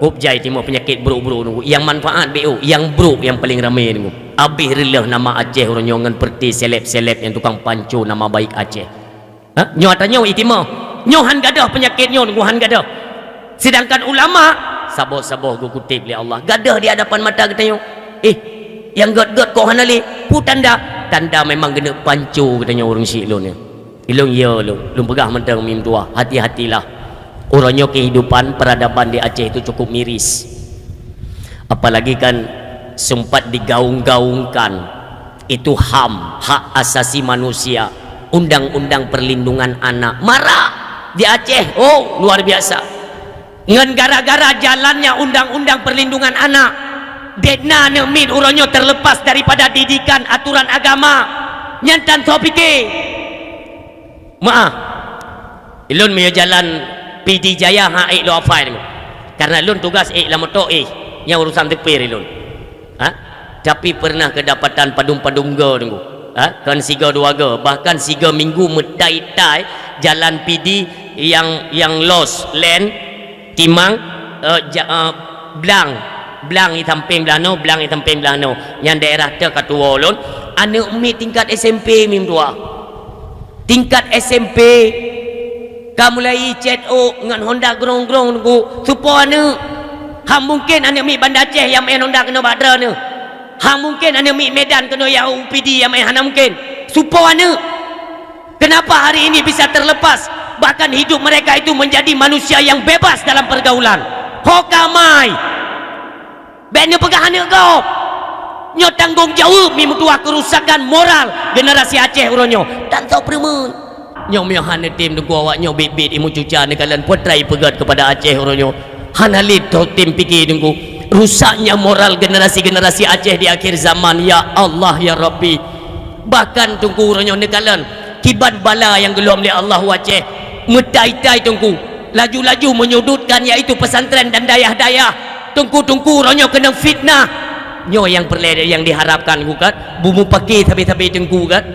Kub jai timoh peunyakét brok-brok, Teungku. Nyang manfaat beok, nyang brok nyang paleng ramé, Teungku. Abéh reuloh nama Aceh uroe nyoe ngon peureuté seleb-seleb nyang tukang panco nama baik Aceh. Ha? Nyoe atra nyoe itimoh. Nyoe han gadôh peunyakét nyoe, Teungku, han gadôh. Sedangkan ulama, saboh-saboh geukuteb lé Allah, gadôh di hadapan mata geutanyoe. Eh, nyang gét-gét kok hana lé? Peue tanda? Tanda memang geuneuk panco geutanyoe ureuëng syiek lôn nyoe. Ilôn yo lôn, lôn peugah mantong mim dua, hati-hatilah. Uroe nyoe kehidupan peradaban di Aceh itu cukup miris. Apalagi kan sempat digaung-gaungkan itu HAM, hak asasi manusia, undang-undang perlindungan anak. Marak di Aceh, oh, luar biasa. Ngon gara-gara jalannya undang-undang perlindungan anak, dek na neumiet uroe nyoe terlepas daripada didikan aturan agama. Nyan tan soe pike. Meuáh. Ilôn meunyoe jalan Pidie Jaya ha ék lôn afai deungoe. Karena lôn tugas ék lam moto éh, nyang urusan teupir ilôn. Ha? Tapi pernah kedapatan padum-padum go deungoe. Ha? Kon sigoe dua goe, bahkan sigoe minggu meutai-tai jalan Pidie nyang, nyang los, len, timang, eh, ja-, eh, blang, blang di sampéng blah noe, blang di sampéng blah noe. Nyang daerah teuh ka tuwoe lôn, aneuk miet tingkat S M P meutuah. Tingkat S M P, ka mulai cét ôk ngon honda grong-grong nunggu, supo aneuk. Hana mungken aneuk miet Banda Aceh nyang meu'en honda keunoe bak droeneuh. Hana mungken aneuk miet Medan keunoe nyang u Pidie nyang meu'en, hana mungken. Supo aneuk. Kenapa hari ini bisa terlepas? Bahkan hidup mereka itu menjadi manusia yang bebas dalam pergaulan. Ho ka mai. Bék neupeugah aneuk gob. Nyoe tanggong jaweueb meutuah kerusakan moral generasi Aceh uroe nyoe. Dan soe peureumeun. Nyoe meunyoe hana tem teungku awak nyoe biet-biet imeum cuca neukalon peue treuk ipeugét keupada Aceh uroe nyoe. Hana lé tem pike teungku. Rusaknya moral generasi-generasi Aceh di akhir zaman. Ya Allah, ya Rabbi. Bahkan teungku uroe nyoe neukalon kiban bala nyang geulom lé Allah u Aceh. Meutai-tai teungku. Laju-laju menyudutkan yaitu pesantren dan dayah-dayah. Teungku-teungku uroe nyoe keunong fitnah. Nyoe nyang peureulée nyang diharapkan teungku kan. Bumupake sabe-sabe teungku kan.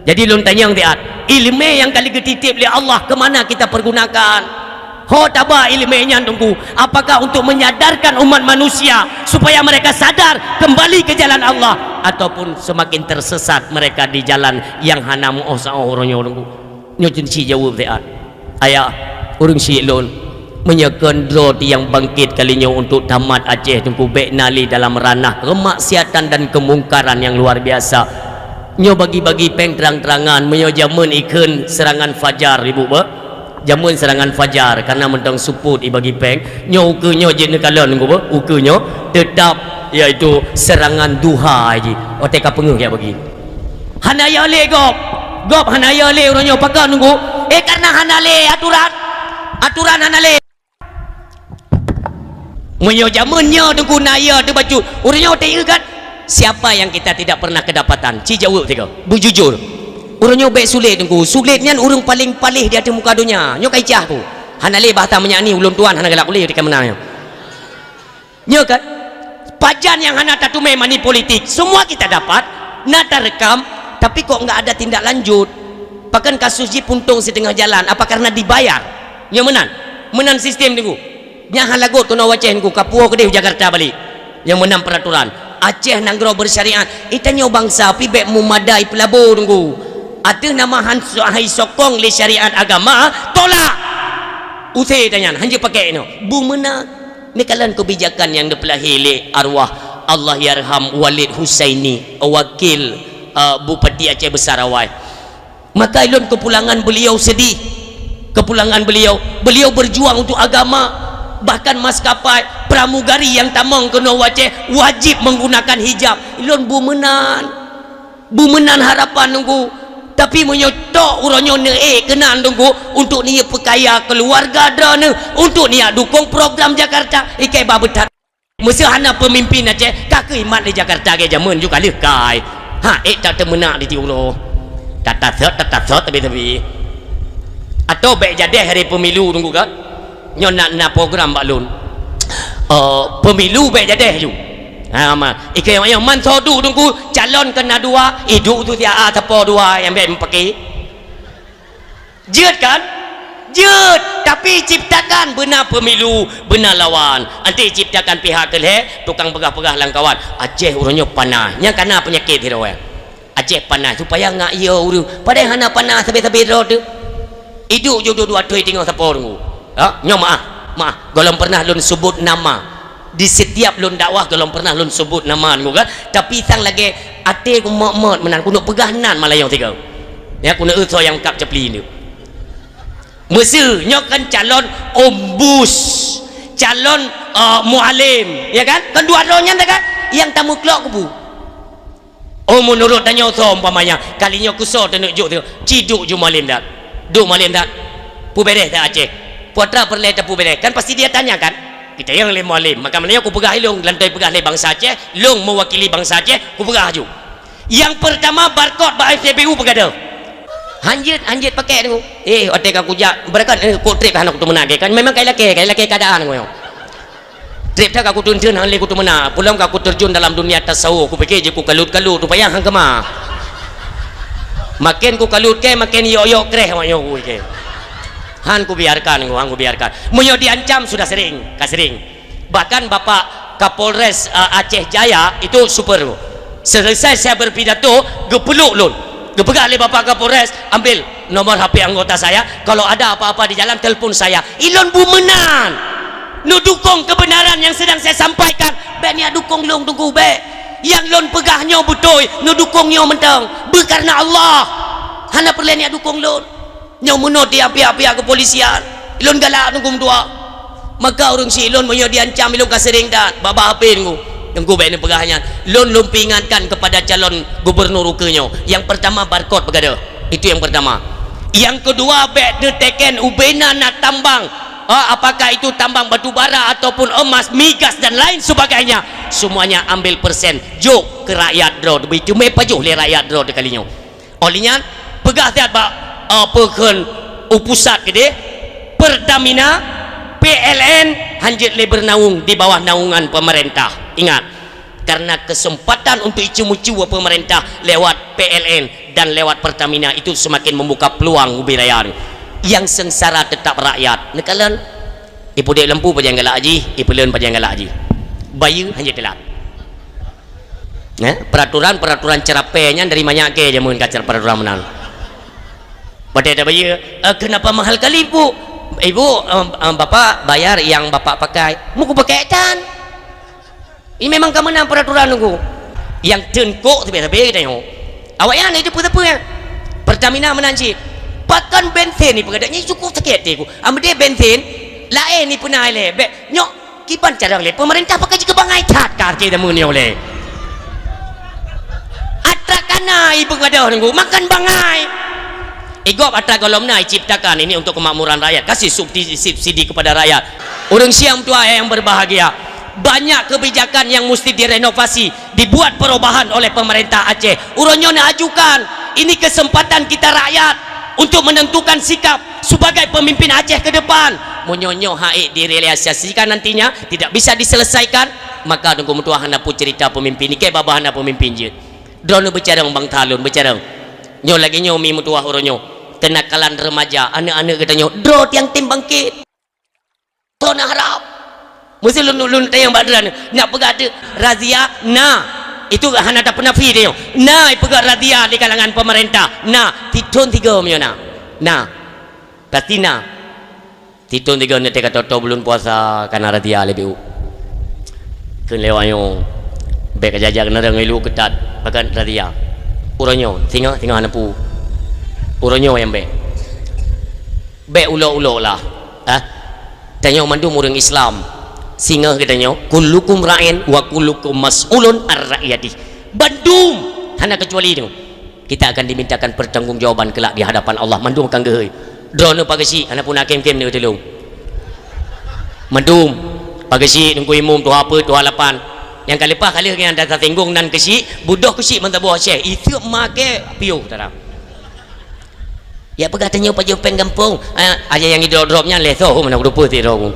Jadi lôn tanyong siat, ileumé nyang ka lheueh geutitip lé Allah keumana kita pergunakan? Ho taba ileumé nyan teungku, apakah untuk menyadarkan umat manusia supaya mereka sadar kembali ke jalan Allah, ataupun semakin tersesat mereka di jalan nyang hana meu'oh saôh uroe nyoe teungku? Nyoe cit sijaweueb siat. Ayah, ureuëng syiek lôn, meunyoe kon droe nyang bangkét kali nyoe untuk tamat Aceh teungku, bék na lé dalam ranah keumaksiatan dan keumungkaran nyang luar biasa. Nyoe bagi-bagi péng terang-terangan, meunyoe jameun ikheun seurangan fajar ibu beuh. Jameun seurangan fajar, karena mantong seupôt ibagi péng. Nyoe ukeue nyoe jeuet neukalon teungku beuh, ukeue nyoe teutap yaitu seurangan duha jih. Watée ka peungeuh jak bagi. Hana yo lé gob. Gob hana yo lé uroe nyoe pakon teungku. Eh, karena hana lé aturan. Aturan hana lé. Meunyoe jameun nyoe teungku na yo teuh bacut. Uroe nyoe teu kan? Siapa yang kita tidak pernah kedapatan? Ci jaweueb sigoe. Beujujur. Uroe nyoe bék sulet teungku. Sulet nyan ureuëng paléng paléh di ateueh muka donya. Nyoe ka icah ku. Hana lé bahasa meunyak ni ulôn tuan hana galak ulée di kamoe na nyoe. Nyoe kan? Pajan nyang hana tateumé money politik. Semua kita dapat, na tarekam, tapi kok enggak ada tindak lanjut? Pakon kasus jih puntong siteungoh jalan, apa karena dibayar? Nyoe meunan. Meunan sistem teungku. Nyang hana lagot keunoe u Aceh teungku, ka puwoe keudeh u Jakarta balek. Nyang meunan peraturan. Aceh nanggroe bersyariat. Itanyoe bansa pih bék meumadai peulabo teungku. Ateueh nama han-, hai sokong lé syariat agama, tolak! Usé tanyan, hanjeuet pakai nyoe. Bu meunan. Neukalon keubijakan nyang neupeulahé lé arwah Allahyarham Walid Husaini, wakil, eh, Bupati Aceh Besar awai. Maka ilôn keupulangan beliau sedih. Keupulangan beliau, beliau berjuang untuk agama. Bahkan maskapai pramugari nyang tamong keunoe u Aceh wajib menggunakan hijab. Ilôn bu meunan. Bu meunan harapan teungku. Tapi meunyoe tok uroe nyoe neuék keunan teungku untuk niyeu peukaya keuluwarga droeneuh, untuk niyeu dukong program Jakarta, ikai ba beuthat. Meuseu hana peumimpin Aceh, ka keuimat di Jakarta lagée jameun ju ka lheueh kai. Ha, ék that teumeunak di tiuroe. Tatasot, tatasot tabi-tabi. Atau bék jadeh hari pemilu teungku kan? Nyoe na, na program bak lôn. Eh, pemilu bék jadeh ju. Ha, ma. Ikai nyang man soe duek teungku calon keu na dua, iduek tu siat sapo dua nyang bék meupaké. Jeuet kan? Jeuet, tapi ciptakan beuna pemilu, beuna lawan. Nanti ciptakan pihak keu lhée, tukang peugah-peugah lam kawan. Aceh uroe nyoe panas. Nyang kana peunyakét sidroe. Aceh panas supaya ngak yo ureuëng. Padahai hana panas sabe-sabe droe teuh. Iduek ju dua-dua thoi teungoh sapo teungku. Ha, nyoe maah, maah. Gohlom pernah lôn sebut nama. Di setiap lôn dakwah gohlom pernah lôn sebut nama teungku kan. Tapi sang lagée até ku mot-mot meunan ku neuk peugah nan malayong sigoe. Ya, ku neuk eu soe nyang kab capli nyoe. Meuseu nyoe kan calon ombus, calon, eh, mualim, ya kan? Kan dua droe nyan dah kan? Nyang tameuklok kubu. Oh, meunurot tanyoe soe umpamanya, kali nyoe keu soe taneuk jok tu, ci duek ju mualim that. Duek mualim that. Peubéréh that Aceh. Putra peureulée tapeubéréh. Kan pasti dia tanya kan? Kita nyang lé mualim. Maka meunyoe kupeugah ilong, lantai peugah lé bansa Aceh, long mewakili bansa Aceh, kupeugah ju. Yang pertama, barcode bak S P B U peugah dah. Hanjeuet, hanjeuet pakai tu. Eh, watée ka kujak, barakan, eh, kok trép hana kuteumeunak ke kan? Memang kai lakée, kai lakée keadaan ku nyoe. Trép that ka kuteunteun hana lé kuteumeunak. Pulang ka kuterjun dalam dunia tasawuf, kupike je ku kalut-kalut, rupaya hang keumah. Maken kukalut kèe, maken yok-yok kreh awak nyoe kuh kèe. Han kubiarkan, han kubiarkan. Meunyoe diancam sudah sering, ka sering. Bahkan Bapak Kapolres, eh, Aceh Jaya itu super. Selesai saya berpidato, geupeluk lôn. Geupeugah lé Bapak Kapolres, "Ambil nomor H P anggota saya, kalau ada apa-apa di jalan, telepon saya." Ilôn beu meunan. Neudukong kebenaran yang sedang saya sampaikan. Bèk neudukong lôn, Teungku, bèk. Nyang lôn peugah nyoe beutôi, neudukong nyoe mantong. Beu kareuna Allah. Hana peureulèe neudukong lôn. Nyoe meunoe di pihak-pihak kepolisian. Ilôn galak Teungku meutuah. Maka ureueng syiek lôn meunyoe diancam, ilôn ka sering that. Babah H P Teungku. Teungku bèk neupeugah nyan. Lôn, lôn peuingatkan kepada calon gubernur ukeue nyoe. Yang pertama, barcode peugadôh. Itu yang pertama. Yang kedua, bèk neuteken ubena na tambang. Ah, apakah itu tambang batu bara ataupun emas, migas dan lain sebagainya. Semuanya ambil persen. Jok keu rakyat droe. Beuteumé pajoh lé rakyat droe kali nyoe. Óh lheueh nyan, peugah that bak, eh, peue kheun u pusat keudéh, Pertamina, P L N, hanjeuet lé beunaung di bawah naungan pemerintah. Ingat, karena kesempatan untuk icu-mucu pemerintah lewat P L N dan lewat Pertamina itu semakin membuka peluang ubé raya. Yang sengsara tetap rakyat. Neukalon, ipudek lampu pajan galak jih, ipeuleuen pajan galak jih. Bayeue hanjeuet teulat. Eh, peraturan-peraturan ceurapée nyan dari manyak kèe jameun ka peraturan meunan. Watèe tabayeue, "Eh, kenapa mahal kali, Bu?" "Ibu, em, em, Bapak bayar yang Bapak pakai." Muku pakai tan. Ini memang ka meunan peraturan Teungku. Nyang teungkok sabe-sabe geutanyoe. Awaknyan itu peue-peue nyan. Pertamina meunan cit. Pakon bensin ni peugah nyan cukup sakét hati ku. Ameudeh bensin laén ni peuna ilèe. Bèk nyoe Kiban carông lé peumeurintah pakai jikeu bangai that ka akhé jameun nyoe lé. Atra kana ipeugah Teungku, makan bangai. Igop atra gohlom na iciptakan ini untuk kemakmuran rakyat, kasih subsidi, subsidi kepada rakyat. Ureueng syiek meutuah yang berbahagia, banyak kebijakan yang mesti direnovasi, dibuat perubahan oleh pemerintah Aceh. Uroe nyoe neuajukan, ini kesempatan kita rakyat untuk menentukan sikap sebagai pemimpin Aceh ke depan. Meunyoe nyoe hak direalisasikan nantinya tidak bisa diselesaikan, maka Teungku meutuah hana peue cerita pemimpin. Ikei babah hana pemimpin jeuet. Droeneuh beucarông bangsa lôn beucarông. Nyoe lagèe nyoe mi meutuah uroe nyoe. Kenakalan remaja, aneuk-aneuk geutanyoe, droe nyang tem bangkét. Droeneuh harab. Meusé lôn, lôn tanyong bak droeneuh, nak peugah teuk razia? Na. Itu hana tapeunafi tanyoe. Na ipeugah razia di kalangan pemerintah. Na, sithôn sigoe meunyoe na. Na. Pasti na. Sithôn sigoe neuteka toto buleuen puasa kana razia lé B U. Kheun lé awak nyoe, bèk ka jajak keunarang ilu keutat, pakon razia. Uroe nyoe, singoh, singoh hana peue. Uroe nyoe nyang bèk. Bèk ulok-ulok lah. Ah. Tanyoe mandum ureueng Islam. Singoh geutanyoe, "Kullukum ra'in wa kullukum mas'ulun ar ra'iyatih." Bandum, hana keucuali nyoe. Kita akan dimintakan pertanggungjawaban kelak di hadapan Allah. Mandum akan geuhôi. Droeneuh pageusik, hana peue na kém-kém neutulông. Mandum, pageusik, Teungku Imum, tuha peuet, tuha lapan. Nyang ka leupah ka lheueh nyan, dan tasinggong nan keusik, budôh keusik meusaboh Aceh. Iseuk maké piôh tara. Ya peugah tanyoe pajoh péng gampông. Ah, aja nyang idrop-drop nyan lé soh, mana kudupeue ti droe.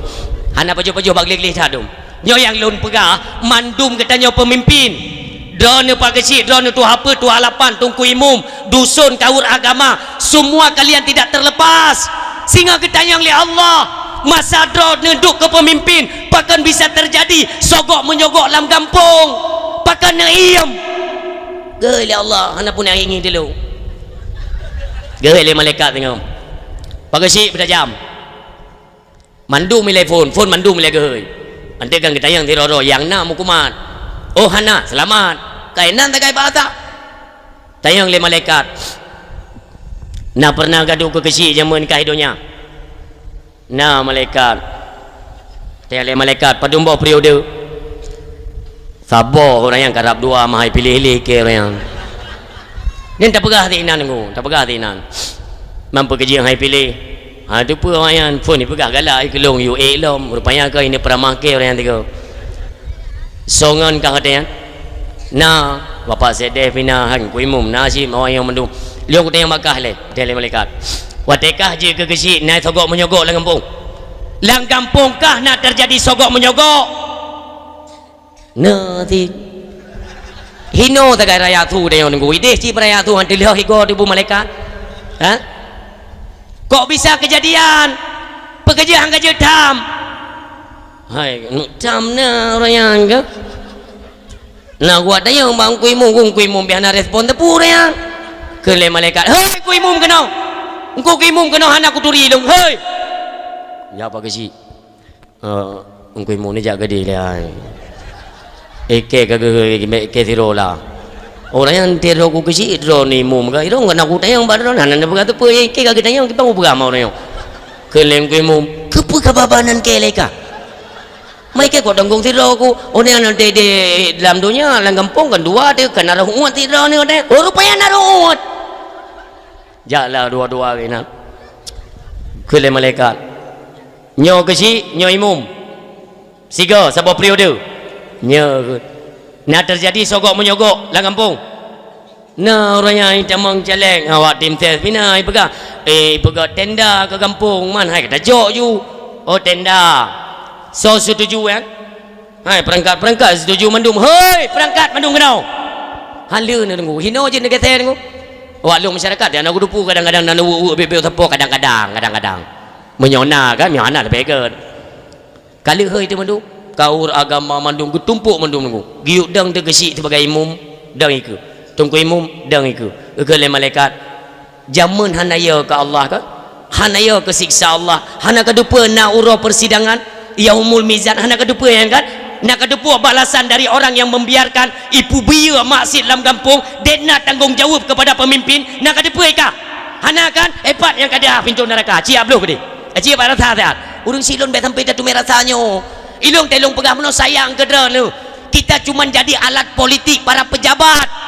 Hana pajoh-pajoh bak gleh-gleh that dum. Nyoe nyang lôn peugah, mandum geutanyoe peumimpin. Droeneuh pageusik, droeneuh tuha peuet, tuha lapan, Teungku Imum, dusun, kaur agama, semua kalian tidak terlepas. Singoh geutanyong lé Allah, masa droeneuh duek keu peumimpin, pakon bisa teujadi sogok-menyogok lam gampông? Pakon neuiem? Geuhôi lé Allah, hana peue na ingi dilông. Geuhôi lé malaikat singoh. Pageusik beutajam. Mandum ilèe phôn, phôn mandum ilèe geuhôi. Anté kan geutanyong sidroe-droe, nyang na meukumat. Oh hana, seulamat. Kainan tagai bak asab. Tanyong lé malaikat. Na pernah geuduek keu keusik jameun ka i donya? Na malaikat. Tanyong lé malaikat, padum boh periode? Saboh ureueng nyang karab dua meuhai piléh lé keu ureueng nyan. Nyan tapeugah di inan ngô, tapeugah di inan. Mampu keujeueng hai piléh. Ha, teupeue awaknyan, phôn ipeugah galak ai keulông yue ék lom. Rupanya keu ini peuramah keu ureueng nyan tiga. Songon kah watèe nyan? Na, Bapak Sekdes pih na, han Teungku Imum na cit, awaknyan mandum. Lheueh kutanyong bak kah lé, watèe lé malaikat. Watèe kah jeuet keu keusik, na sogok menyogok lam gampông? Lam gampông kah na teujadi sogok menyogok? Na cit. Hinoe sagai rakyat su tanyoe Teungku. Ideh cit rakyat su han teulheueh igoe teuh bu malaikat. Ha? Kok bisa keujadian? Peue keujeuet han ka jeuet tham? Hai, neuk tham na ureueng nyan keu? Na geutanyoe bak Teungku Imum, Teungku Imum pih hana respon teupeu ureueng nyan. Kheun lé malaikat, "Hei Teungku Imum keunoe! Teungku Imum keunoe hana kuturi lôn, hei!" Ya Pak Geuchik. Eh, Teungku Imum neujak keudeh lé ai. Ikei ka geuhôi, ikei sidroe la. Ureueng nyan tiro ku keuchik, droeneuh imum ka. Irong ka na kutanyong bak droeneuh, hana neupeugah teupeue, ikei ka geutanyong, kiban kupeugah ma ureueng nyoe. Kheun lé Teungku Imum, "Keupeue ka babah nan keu lé ka? Ma ikei kok tanggong sidroe ku, ureueng nyan di, di dalam donya, lam gampông kan dua teuh, kan na roh uet sidroe nyoe teuh." Oh, rupanya na roh uet. Jak la dua-dua keunan. Kheun lé malaikat, "Nyoe keuchik, nyoe imum. Sigoe saboh periode." Nyoe keuh. Na teujadi sogok menyogok lam gampông? Na ureueng nyan itamong caleg, awak tim ses pih na ipeugah, eh, ipeugah tenda keu gampông, man hai ka tajok ju. Oh, tenda. Soe setuju, ya? Hai, peurangkat-peurangkat setuju mandum. Hei, peurangkat mandum keunoe! Hana lé neudeungoe. Hinoe jeuet neugeusé deungoe. Awak lôn masyarakat, ya, na geudupu kadang-kadang na neuweuek-weuek beu-beu sapo, kadang-kadang, kadang-kadang. Meunyoe na kan, meunyoe hana leubeh gét. Ka lheueh hei teuh mandum. Kaur agama mandum geutumpok mandum deungoe. Geuyue dang teuh keuchik sibagai imum, dang ikeue. Teungku Imum, dang ikeue. Geukheun lé malaikat, Jameun hana yo keu Allah ka? Hana yo keu siksa Allah? Hana ka teupeue na uroe persidangan, Yaumul Mizan, hana ka teupeue nyan kan? Na ka teupeue balasan dari orang yang membiarkan ipeubiyeu maksiet lam gampông, dan na tanggong jaweueb kepada pemimpin, na ka teupeue ka? Hana kan? Hebat nyang ka deuh pintoe neuraka. Ciek bloh keudeh. Ciek bak rasa siat. Ureueng silôn bèk sampai tateumé rasa nyoe. Ilôn teuh lôn peugah meunoe sayang keu droeneuh. Kita cuma jadi alat politik para pejabat.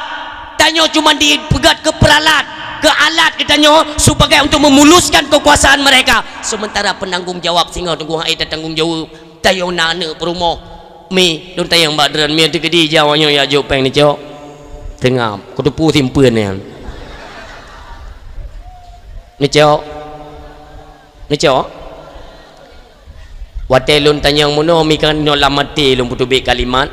Tanyoe cuma dipeugét keu peralat, keu alat geutanyoe sebagai untuk memuluskan kekuasaan mereka. Sementara penanggung jawab singoh teungku hana ék tatanggong jaweueb. Tanyoe na aneuk peurumoh. Mi, lôn tanyong bak droen, mi teukeudi jaweueb nyoe jak jok péng neucok. Teungab, kuteupeue simpeuen nyan. Neucok. Neucok? Watèe lôn tanyong meunoe, mi kan nyoe lam até lôn peuteubiet kalimat,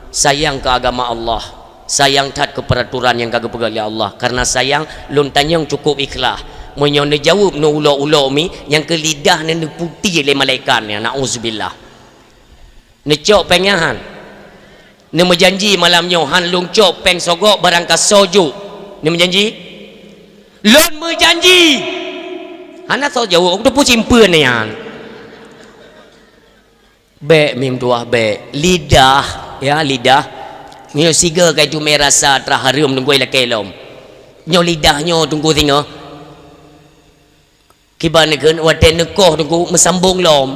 sayang keu agama Allah, sayang that keu peuraturan nyang ka geupeugah lé Allah. Kareuna sayang, lôn tanyong cukup ikhlas. Meunyoe neujaweueb neuulo-ulo mi, nyang keu lidah neuh neuputéh lé malaikat nyan, naudzubillah. Neucok péng nyan han? Neumeujanji malam nyoe han lôn cok péng sogok barang ka soe jok? Neumeujanji? Lôn meujanji. Hana soe jaweueb, kuteupeue simpeuen nyan. Bèk meutuah bèk. Lidah, ya, lidah. Nyoe sigoe ka teumé rasa atra hareuem teungku lakèe lom. Nyoe lidah nyoe teungku singoh. Kiban neukheun watèe neukoh teungku meusambong lom.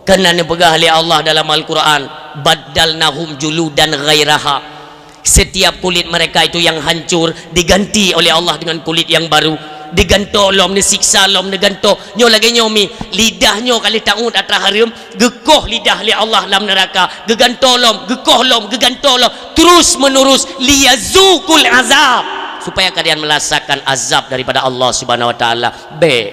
Keureuna neupeugah lé Allah dalam Al-Qur'an, "Baddalnahum juludan ghairaha." Setiap kulit mereka itu yang hancur diganti oleh Allah dengan kulit yang baru. Digantoe lom, neusiksa lom, neugantoe. Nyoe lagèe nyoe mi, lidah nyoe ka lheueh taôt atra hareuem, geukoh lidah lé Allah lam neuraka, geugantoe lom, geukoh lom, geugantoe lom, terus menerus, liyazuqul azab, supaya kalian merasakan azab daripada Allah Subhanahu wa Taala. Bèk.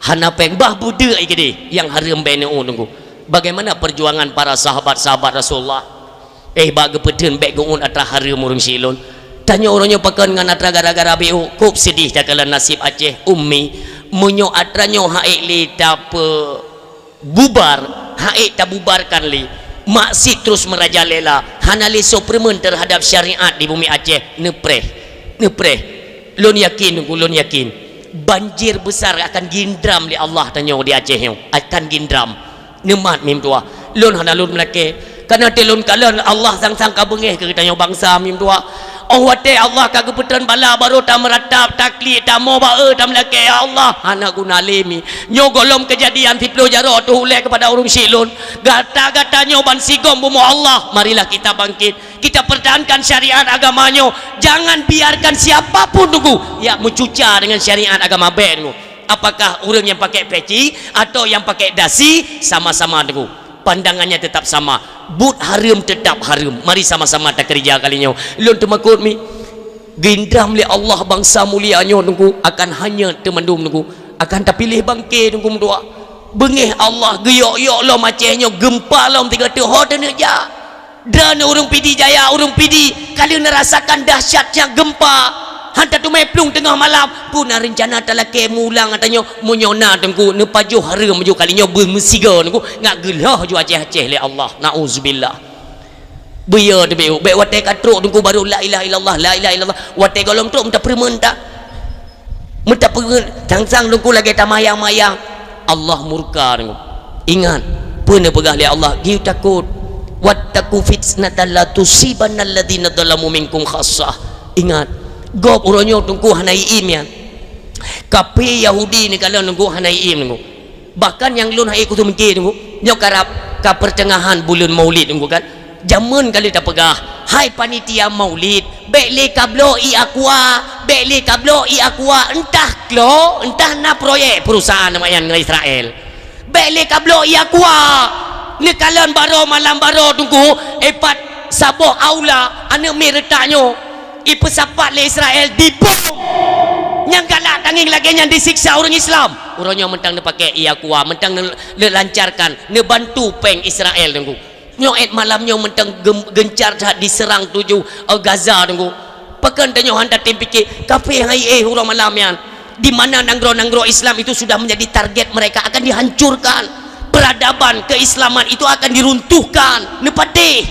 Hana péng, bah budeuek keudeh nyang hareuem bèk neuôt teungku. Bagaimana perjuangan para sahabat-sahabat Rasulullah? Eh, bak geupeutheun bèk geuôt atra hareuem ureueng silôn. Tanyoe uroe nyoe pakon ngon atra gara-gara beuôt, kôb seudeh takalon naseb Aceh, ummi. Meunyoe atra nyoe han ék lé tapeububar, han ék tabubarkan lé, maksiet terus meurajalela, hana lé soe peureumeun teuhadab syariat di bumi Aceh, neupreh, neupreh. Lôn yakin, lôn yakin, banjir besar akan gindram lé Allah tanyoe di Aceh nyoe, akan gindram. Neumat meutuah. Lôn hana lôn meulakèe. Kareuna teuh lôn kalon Allah sang-sang ka beungèh keu geutanyoe bansa meutuah. Óh watèe Allah ka geupeutrön bala barô tameuratap, taklik, tamoe ba-e, tameulakèe, "Ya Allah, hana guna lé mi. Nyoe gohlom keujadian siplôh jaroe teuh ulèe keupada ureueng syik lôn. Gata-gata nyoe ban sigom bumoe Allah, marilah kita bangkit. Kita pertahankan syariat agama nyoe. Jangan biarkan siapa pun teungku nyang meucuca dengan syariat agama bèk teungku." Apakah ureueng nyang pakèk peci atau nyang pakèk dasi, sama-sama teungku. Pandangannya tetap sama. Buet hareuem tetap hareuem. Mari sama-sama takeurija kali nyoe. Lôn teumakot mi. Gindram lé Allah bansa mulia nyoe teungku akan hanyut teumandum teungku. Akan tapiléh bangke teungku meutuah. Beungèh Allah geuyok-yok lom Aceh nyoe, geumpa lom tiga teuh ho teuneuk jak. Droeneuh ureuëng Pidie Jaya, ureuëng Pidie ka lheueh neurasakan dahsyatnya gempa. Han tateumé plueng teungoh malam. Peue na reuncana talakée mulang ata nyoe? Meunyoe na Teungku, neupajoh hareuem ju kali nyoe beumeusigoe Teungku, ngat geulhoh ju Aceh-Aceh lé Allah. Nauzubillah. Beuyo teubiet, bék watée ka trok Teungku baru la ilaha illallah, la ilaha illallah. Watée gohlom trok meuta peureumeun ta. Meuta peureumeun, sang-sang Teungku lagée tamayang-mayang. Allah murka Teungku. Ingat, peue neupeugah lé Allah, "Giu takot. Wattaqu fitnatan la tusibanna alladzina zalamu minkum khassah." Ingat, gob uroe nyoe Teungku hana iém nyan. Kafé Yahudi neukalon Teungku hana iém Teungku. Bahkan nyang lôn hai kuseumeungke Teungku, nyoe karab ka peuteungahan buleuen Maulid Teungku kan. Jameun ka lheueh tapeugah, "Hai panitia Maulid, bék lé kabloe ié aqua, bék lé kabloe ié aqua, entah klo, entah na proyek perusahaan nyan ngon Israel. Bék lé kabloe ié aqua." Neukalon baroe malam baroe Teungku, ipat saboh aula aneuëk miet reutak nyoe. Ipeusapat lé Israel dibom. Nyang galak tangieng lagée nyan disiksa ureuëng Islam. Uroe nyoe mantong neupaké ié aqua, mantong neu-, neulancarkan, neubantu péng Israel Teungku. Nyoe ék malam nyoe mantong gem-, gencar that diseurang tuju, eh, Gaza Teungku. Pakon tanyoe han tatem pike, kafé hai éh uroe malam nyan. Di mana nanggroe-nanggroe Islam itu sudah menjadi target mereka akan dihancurkan. Peradaban keislaman itu akan diruntuhkan. Neupatéh.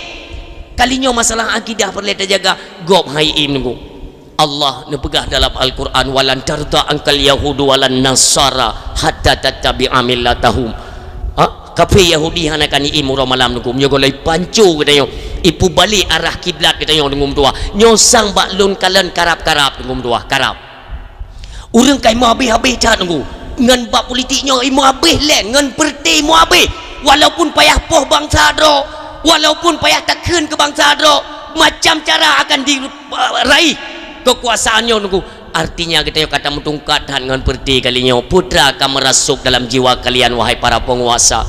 Kali nyoe masalah akidah peureulée tajaga, gob hai iém Teungku. Allah neupeugah dalam Al-Quran, "Walan tarda angkal yahudu walan nasara hatta tattabi'a millatahum." Ha? Kafé Yahudi hana akan iém uroe malam Teungku. Nyoe gohlom ipanco geutanyoe. Ipeubalek arah kiblat geutanyoe Teungku meutuah. Nyoe sang bak lôn kalon karab-karab Teungku meutuah, karab. Ureuëng ka imoe habéh-habéh that Teungku. Ngon bab politik nyoe imoe habéh lé, ngon peureuté imoe habéh. Walaupun payah poh bansa droe, walaupun payah takheun keu bansa droe, macam cara akan di, eh, raih keukuasaan nyoe Teungku. Artinya geutanyoe ka tameutungkat that ngon peureuté kali nyoe. Peue teuma ka meurasuk dalam jiwa kalian, wahai para peunguasa?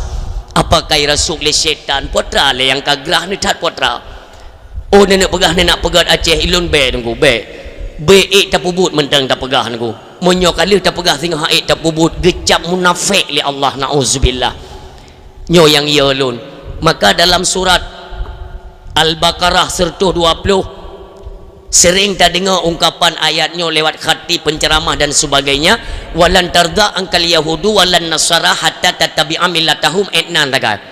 Apakah irasuk lé syaitan? Peue teuma lé nyang ka grah neuh that peue teuma? Oh, neuneuk peugah, neuneuk peugét Aceh, ilôn bék Teungku, bék. Bék ék tapeubuet mantong tapeugah Teungku. Meunyoe ka lheueh tapeugah singoh han ék tapeubuet, geucap munafék lé Allah, nauzubillah. Nyoe nyang yo lôn. Maka dalam surat Al-Baqarah seratus dua puluh, sering tadeungoe ungkapan ayat nyoe lewat khatib, penceramah dan sebagainya, "Walan tarda angkal yahudu walan nasara hatta tattabi'a millatahum," ék nan tagai.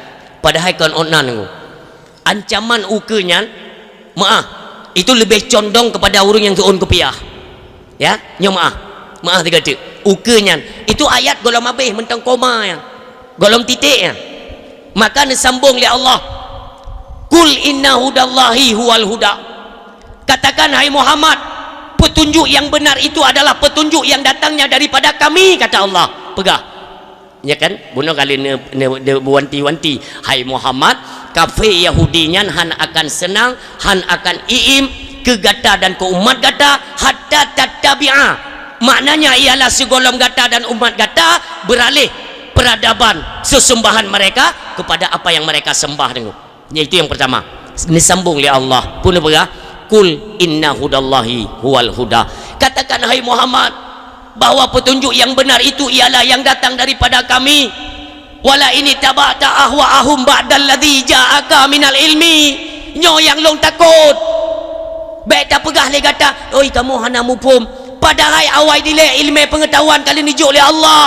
Padahai kon ôn nan Teungku. Ancaman ukeue nyan, meuáh, itu leubeh condong kepada ureuëng nyang seuôn kupiah. Ya, nyoe meuáh. Meuáh sigoe teuk. Ukeue nyan, itu ayat gohlom habéh mantong koma nyan. Gohlom titék nyan. Maka neusambong lé Allah, "Qul inna hudallahi huwal huda." Katakan, "Hai Muhammad, petunjuk yang benar itu adalah petunjuk yang datangnya daripada Kami," kata Allah. Peugah. Ya kan? Bunoe kali ne, ne, ne, wanti-wanti, "Hai Muhammad, kafé Yahudi nyan han akan seunang, han akan iém keu gata dan keu umat gata, hatta tattabi'a." Maknanya ialah sigohlom gata dan umat gata beuralih peradaban sesembahan mereka kepada apa yang mereka sembah Teungku. Yaitu yang pertama, neusambong lé Allah. Peue neupeugah? "Qul inna hudallahi huwal huda." Katakan, "Hai Muhammad, bahwa petunjuk yang benar itu ialah yang datang daripada Kami. Wala in ittaba'ta ahwa'ahum ba'dalladzi ja'aka minal ilmi." Nyoe nyang lôn takot. Bék tapeugah lé gata, "Oi, kamoe hana muphom." Padahai awai dilée ileumé peungeutahuan ka lheueh neujok lé Allah,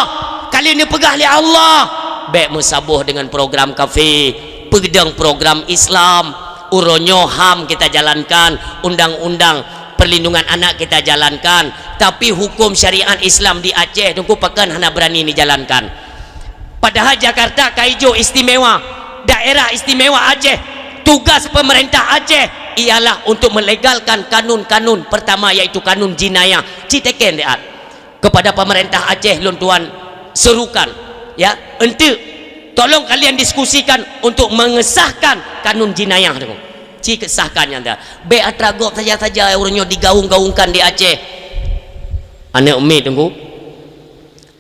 ka lheueh neupeugah lé Allah. Bék meusaboh deungon program kafé, peudong program Islam. Uroe nyoe HAM kita jalankan, undang-undang perlindungan anak kita jalankan, tapi hukum syariat Islam di Aceh Teungku pakon hana beurani neujalankan. Padahai Jakarta ka ijok istimewa, daerah istimewa Aceh. Tugas pemerintah Aceh ialah untuk melegalkan kanun-kanun pertama, yaitu kanun jinayah. Cit teken diat. Kepada pemerintah Aceh lôn tuan serukan, ya, enteuk, tolong kalian diskusikan untuk mengesahkan kanun jinayah tu. Ci kesahkan nyan dah. Bék atra gob saja-saja ureuëng nyoe digaung-gaungkan di Aceh. Aneuëk miet Teungku.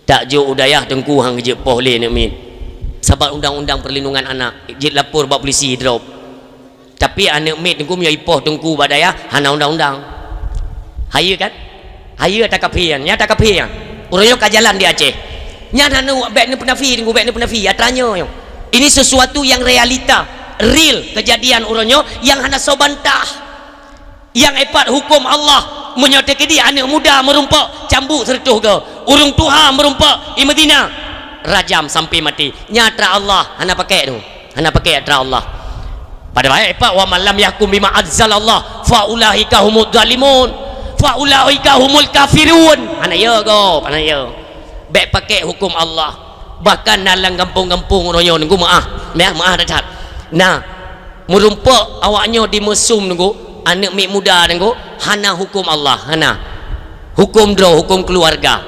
Tak jok u dayah Teungku han geujeuet poh lé aneuëk miet. Sabab undang-undang perlindungan anak, jeuet lapor bak polisi drop. Tapi aneuëk miet Teungku meunyoe ipoh Teungku bak dayah hana undang-undang. Hayeue kan? Hayeue ata kafé nyan, nyata kafé nyan. Uroe nyoe ka jalan di Aceh. Nyan hana bék neupeunafi Teungku, bék neupeunafi, atra nyoe. Ini sesuatu yang realita. Real kejadian uroe nyoe nyang hana soe bantah. Nyang ipat huköm Allah, meunyoe teukeudi aneuëk muda meurumpok, cambuk sireutôh goe. Ureuëng tuha meurumpok, imeuzina, rajam sampai mati. Nyan atra Allah, hana pakai tu. Hana pakai atra Allah. Padahai ipat, "Wa man lam yahkum bima anzalallah fa ulaika humudz zalimun. Fa ulaika humul kafirun." Hana ya gob, hana ya. Bék pakai huköm Allah. Bahkan na lam gampông-gampông uroe nyoe, Teungku, meuáh. Meuáh, meuáh that-that. Nah, meurumpok awak nyoe di meusum, Teungku, aneuëk miet muda, Teungku, hana huköm Allah, hana. Huköm droe, huköm keuluwarga.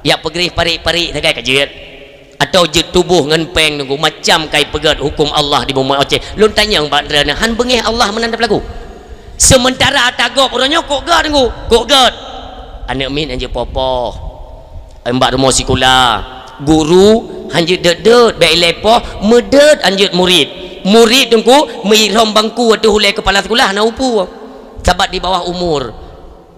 Jak peugreh parit-parit sagai ka jeuet. Atawa jeuet tuboh ngon péng, Teungku, macam kai peugét huköm Allah di bumoe Aceh. Lôn tanyong bak droeneuh, han beungéh Allah meunan tapeulaku? Seumeuntara ata gob uroe nyoe kok gét, Teungku, kok gét. Aneuëk miet hanjeuet poh-poh. Bak rumoh sikula, guru hanjeuet deuet-deuet, bék ilée poh, meudeuet hanjeuet murit. Murit, Teungku, meuirhom bangku ateueh ulée kepala sikula hana upu, sabab di bawah umur.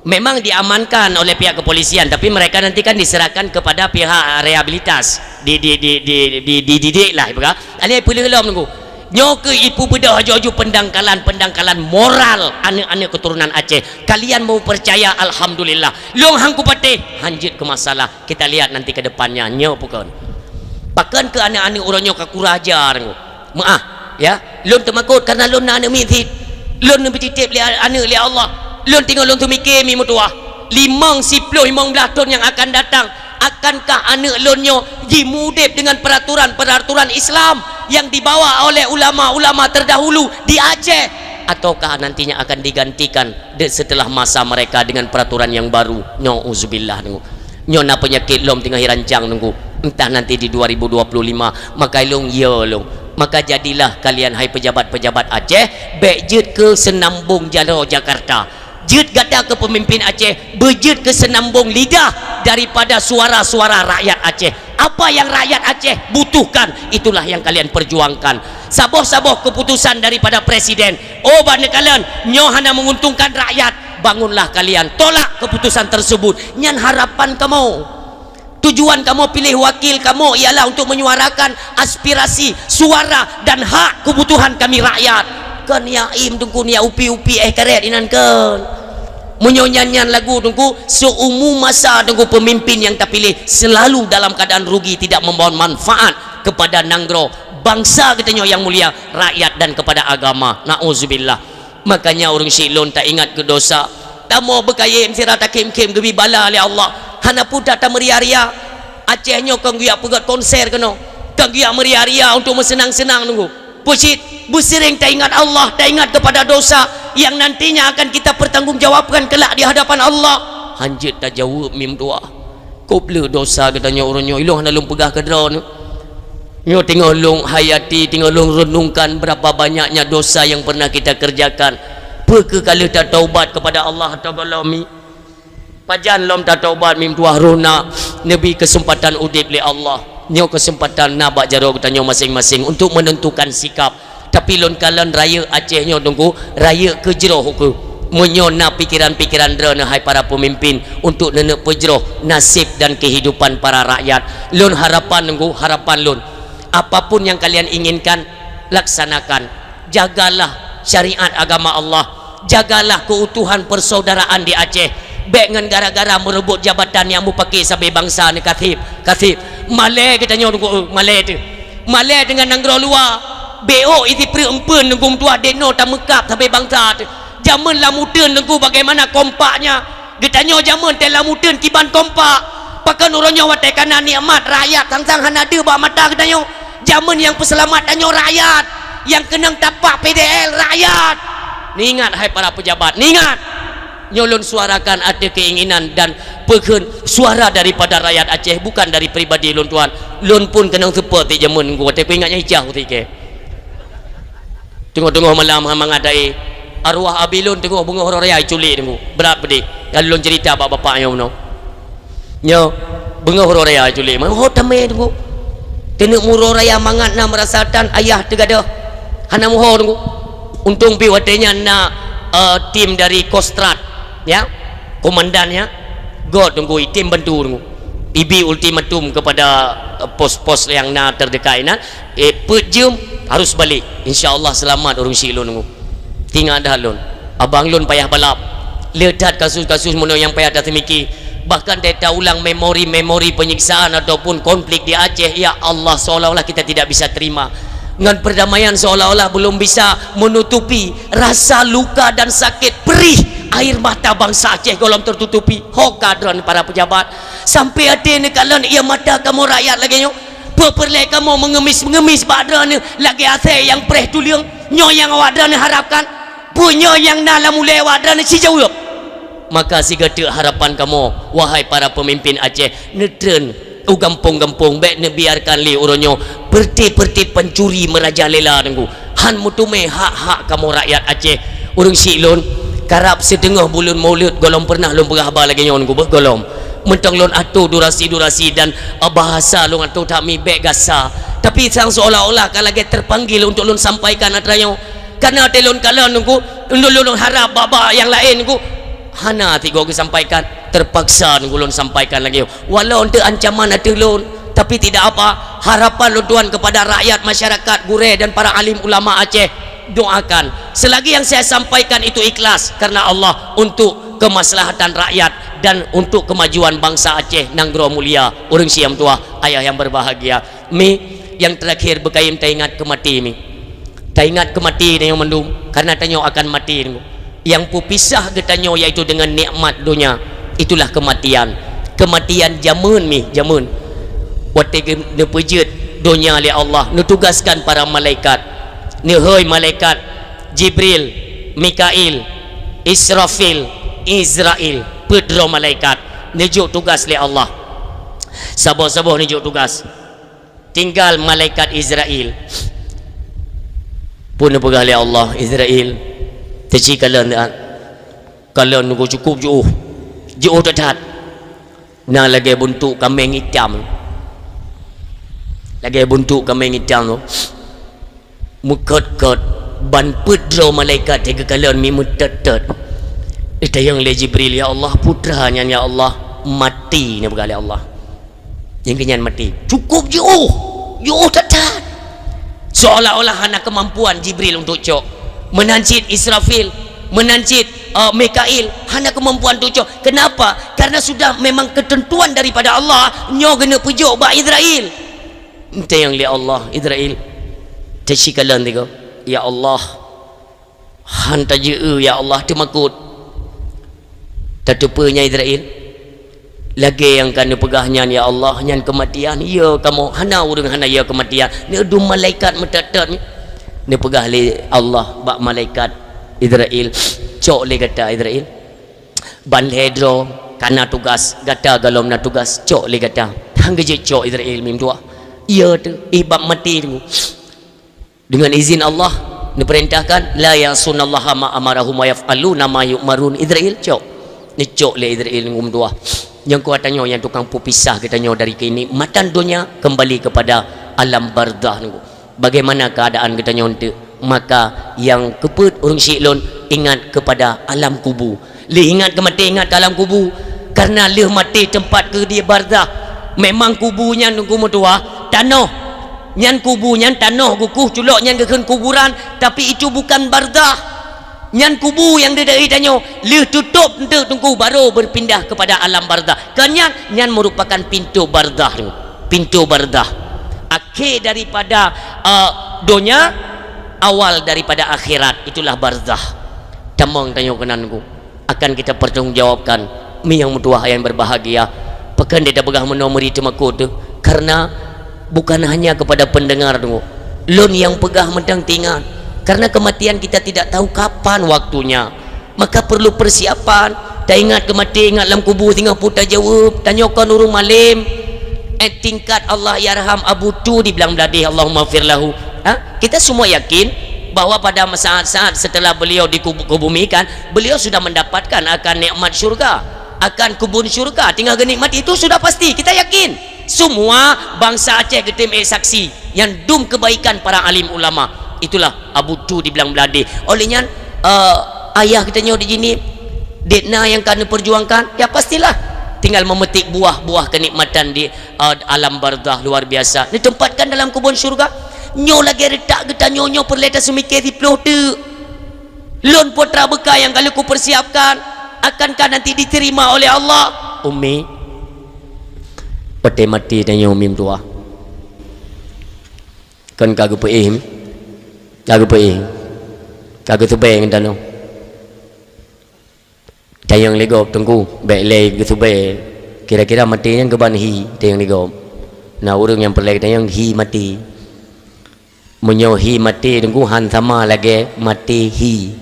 Memang diamankan oleh pihak kepolisian, tapi mereka nanti kan diserahkan kepada pihak rehabilitas. Di, di, di, di, di, dididik lah, ibarat. Alai peuleueh lom, Teungku. Nyoe keuh ipeubeudoh aju-aju pendangkalan-pendangkalan moral aneuëk-aneuëk keturunan Aceh. Kalian mau percaya, alhamdulillah. Lôn han kupatéh, hanjeuet keu masalah. Kita lihat nanti ke depannya, nyoe pakon. Pakon keu aneuëk-aneuëk uroe nyoe ka kuraja, Teungku. Meuáh, ya. Lôn teumakot karena lôn na aneuëk miet cit. Lôn neubri titép lé aneuëk lé Allah. Lôn teungoh lôn teumike mi meutuwah. Limong, siploh, limong blaih thon nyang akan datang, akankah aneuëk lôn nyoe jimeudeb dengan peraturan-peraturan Islam yang dibawa oleh ulama-ulama terdahulu di Aceh? Ataukah nantinya akan digantikan de-, setelah masa mereka dengan peraturan yang baru? Nauzubillah, Teungku. Nyoe na peunyakét lom teungoh irancang, Teungku. Entah nanti di dua ribu dua puluh lima, maka lôn, ya lôn. Maka jadilah kalian, hai pejabat-pejabat Aceh, bék jeuet keu seunambong jaroe Jakarta. Jeuet gata keu peumimpin Aceh, beujeuet keu seunambong lidah daripada suara-suara rakyat Aceh. Apa yang rakyat Aceh butuhkan, itulah yang kalian perjuangkan. Saboh-saboh keputusan daripada presiden, oh, bak neukalon, nyoe hana menguntungkan rakyat, bangunlah kalian, tolak keputusan tersebut. Nyan harapan kamoe. Tujuan kamoe piléh wakil kamoe ialah untuk menyuarakan aspirasi, suara, dan hak kebutuhan kami rakyat. Kon jak im, Teungku, jak upi-upi éh karet inan kon. Meunyoe nyan-nyan lagu, Teungku, seumu masa, Teungku, pemimpin yang tapiléh selalu dalam keadaan rugi, tidak membawa manfaat kepada nanggroe, bangsa geutanyoe yang mulia, rakyat, dan kepada agama. Nauzubillah. Makanya ureuëng syiek lôn taingat keu dosa. Tamoe beukayém sira takhém-khém geubri bala lé Allah. Hana peue that tameuria-ria. Aceh nyoe kon geujak peugét konser keunoe. Kon geujak meuria-ria untuk meuseunang-seunang, Teungku. Peue cit, beuseuring taingat Allah, taingat kepada dosa yang nantinya akan kita pertanggungjawabkan kelak di hadapan Allah. Hanjeuet tajaweueb mi meutuwah. Kok le dosa geutanyoe uroe nyoe, ilôn hana lôn peugah keudroe nyoe. Nyoe teungoh lôn hayati, teungoh lôn renungkan berapa banyaknya dosa yang pernah kita kerjakan. Peu kheueh ka lheueh tataubat kepada Allah atawa gohlom mi? Pajan lom tataubat mi meutuwah, roh na neubri keuseumpatan udeb lé Allah. Nyoe keuseumpatan na bak jaroe geutanyoe maséng-maséng untuk menentukan sikap. Tapi lôn kalon rayeuk Aceh nyoe, Teungku, rayeuk keu jroh ukeue. Meunyoe na pikeran-pikeran droeneuh, hai para peumimpin, untuk neuneuk peujroh naseb dan keuhidupan para rakyat, lôn harapan, Teungku, harapan lôn, apapun yang kalian inginkan, laksanakan. Jagalah syariat agama Allah. Jagalah keuutuhan persaudaraan di Aceh. Bék ngon gara-gara meureubot jabatan nyang mupake sabe bansa neukathib, kathib. Malée geutanyoe, Teungku, malée teuh. Malée deungon nanggroe luwa. Bék itipreuek eumpeuen, Teungku, meutuwah, denoe tameukab sabe bansa teuh. Jameun lam uteuen, Teungku, bagaimana kompaknya? Geutanyoe jameun teuh lam uteuen kiban kompak. Pakon uroe nyoe watée kana nikmat rakyat sang-sang hana deuh bak mata geutanyoe? Jameun nyang peuseulamat tanyoe rakyat, nyang keunong tapak P D L rakyat. Neuingat, hai para pejabat, neuingat! Nyoe lôn suarakan ateueh keinginan dan peukheun suara daripada rakyat Aceh, bukan dari pribadi lôn tuan. Lôn pun keunong seupôt tieb jameun, Teungku, watée kuingat nyang icah uti ke. Teungoh-teungoh malam han mangat dai, arwah abi lôn teungoh beungoh uroe raya iculik, Teungku. Brat peudeh. Lalu lôn ceurita bak bapak nyoe meunoe. Nyoe, beungoh uroe raya iculik. Meuho tamé, Teungku. Teuneuk meuuroe raya mangat na meurasa tan, ayah teugadôh. Hana meuho, Teungku. Untông pih watée nyan na, eh, tim dari Kostrad, ya. Komandan, ya. Göt, Teungku, item bantu, Teungku. Ibi ultimatum kepada, eh, pos-pos nyang na terdekat inan. Eh, peuet jeuem Harus balik. Insya Allah selamat ureuëng syiek lôn nunggu. Tingat dah lôn. Abang lôn payah balap. Le that kasus-kasus meunyoe nyang payah taseumiki. Bahkan teuta ulang memori-memori penyiksaan ataupun konflik di Aceh, ya Allah, seolah-olah kita tidak bisa terima. Ngon perdamaian seolah-olah belum bisa menutupi rasa luka dan sakit perih air mata bangsa Aceh golom tertutupi. Ho ka droeneuh para pejabat. Sampai até neukalon ia mata kamoe rakyat lagée nyoe. Peue peureulée kamoe meungemis-meungemis bak droeneuh lagée asée nyang preh tuleueng? Nyoe nyang awak droeneuh harapkan? Peue nyoe nyang na lam ulée awak droeneuh sijaweueb? Maka sigoe teuk harapan kamoe, wahai para pemimpin Aceh, neutreun u gampông-gampông, bék neubiarkan lé uroe nyoe peureuté-peureuté pancuri meurajalela teungku. Han meuteumé hak-hak kamoe rakyat Aceh. Ureuëng syiek lôn, karab siteungoh buleuen Maulud golom peureunah lôn peugah haba lagée nyoe teungku, beuh golom. Mantong lôn atoe durasi-durasi dan, eh, bahasa lôn atoe that mi bék gasa. Tapi sang seolah-olah ka lagée terpanggil untuk lôn sampaikan atra nyoe. Karena até lôn kalon teungku, lôn, lôn, lôn harab bak-bak nyang laén teungku. Hana tigo geusampaikan, terpaksa teungku lôn sampaikan lagée nyoe. Walau untuk ancaman ateueh lôn, tapi tidak apa. Harapan lôn tuan kepada rakyat, masyarakat, gurée dan para alim ulama Aceh, doakan. Selagi yang saya sampaikan itu ikhlas karena Allah untuk kemaslahatan rakyat dan untuk kemajuan bangsa Aceh, nanggroe mulia, ureuëng syiek nyang tuah, ayah yang berbahagia. Mi, yang terakhir beukayém taingat keu maté mi. Taingat keu maté tanyoe mandum, karena tanyoe akan maté. Yang peupisah geutanyoe yaitu dengan nikmat donya, itulah kematian. Kematian jameun mi, jameun. Watée geu-, neupeujeuet donya lé Allah, neutugaskan para malaikat. Neuhôi malaikat Jibril, Mikail, Israfil, Izrail, peuet droe malaikat neujok tugas lé Allah. Saboh-saboh neujok tugas. Tinggal malaikat Izrail. Peue neupeugah lé Allah, Izrail, teuci kalon, kalon nunggu cukup jiôh. Jiôh that-that. Na lagée buntok kaméng itam. Lagée buntok kaméng itam tu. Meukot-kot, ban peuet droe malaikat teuka kalon mi meutot-tot. Itanyong lé Jibril, "Ya Allah, peue atra nyan ya Allah?" "Maté," neupeugah lé Allah. Nyang keu nyan maté. Cukup jiôh. Jiôh that-that. Seolah-olah hana kemampuan Jibril untuk cok. Meunan cit Israfil, meunan cit, eh, Mikail, hana kemampuan untuk cok. Kenapa? Karena sudah memang ketentuan daripada Allah, nyoe geuneuk peujok bak Izrail. Itanyong lé Allah, Izrail, teuci kalon tigo. Ya Allah, han tajeu, ya Allah, teumakot. Tateupeue nyan Izrail? Lagée nyang ka neupeugah nyan, ya Allah, nyan keumatian. Yö kamoe, hana ureuëng hana yö keumatian. Neudum malaikat meutot-tot. Neupeugah lé Allah bak malaikat Izrail, "Cok lé gata, Izrail. Ban lhée droe ka na tugas, gata golom na tugas, cok lé gata." Han geujeuet cok Izrail mim tuah. Yö teuh, ih bab maté teungku. Dengan izin Allah, neupeurintahkan, "La ya'sunallaha ma amarahum wa yaf'aluna ma yu'marun." Izrail cok. Neucok lé Izrail ngon dua. Nyang kuat tanyoe nyang tukang peupisah geutanyoe dari keunikmatan donya kembali kepada alam barzah nunggu. Bagaimana keadaan geutanyoe eunteuk? Maka nyang keupeuet ureuëng syiek lôn ingat kepada alam kubu. Lheueh ingat keu maté, ingat keu alam kubu. Karena lheueh maté teumpat keu di barzah. Memang kubu nyan nunggu meutuah, tanoh. Nyan kubu nyan tanoh geukuh culok nyan geukheun kuburan, tapi itu bukan barzah. Nyan kubu nyang didai tanyoe, lheueh tutôp eunteuk teungku baru berpindah kepada alam barzah. Keu nyan, nyan merupakan pintu barzah tu. Pintu barzah. Akhé daripada, eh, donya, awal daripada akhirat, itulah barzah. Tamong tanyoe keunan ku. Akan kita pertanggungjawabkan. Mi nyang meutuah nyang berbahagia. Pakon dia peugah meunoe meuri teumakot tu? Karena bukan hanya kepada pendengar tu. Lôn nyang peugah mantong teuingat. Karena kematian kita tidak tahu kapan waktunya. Maka perlu persiapan. Taingat keu maté, ingat lam kubu, singoh peue tajaweueb. Tanyoe kon ureuëng malém. Eh, tingkat Allah yarham Abu Tu di Blang Bladeh, Allahumma fir lahu. Ha? Kita semua yakin bahwa pada saat-saat setelah beliau dikubu-, kubumikan, beliau sudah mendapatkan akan nikmat syurga, akan kebun syurga, tinggal genikmati. Itu sudah pasti, kita yakin. Semua bangsa Aceh geutem ék saksi nyang dum kebaikan para alim ulama. Itulah Abu Tu di Blang Bladeh. Oleh nyan, eh, ayah geutanyoe di sini, dek na nyang ka neuperjuangkan, ya pastilah tinggal memetik buah-buah kenikmatan di, eh, alam barzah luar biasa. Ditempatkan dalam kebun syurga. Nyoe lagée reutak geutanyoe, nyoe peureulée taseumiké siplôh teuk. Lôn putra beuka nyang ka lheueh kupersiapkan, akankah nanti diterima oleh Allah? Ummi, watée maté tanyoe mim tuah. Kon ka geupeuéh, ka geupeuéh, ka geuseubée ngon tanoh. Tanyong lé gob, Teungku, bék lé geuseubée. Kira-kira maté nyan keuban hi, tanyong lé gob. Na ureuëng nyang peureulée tanyong hi maté. Meunyoe hi maté, Teungku, han sama lagée maté hi.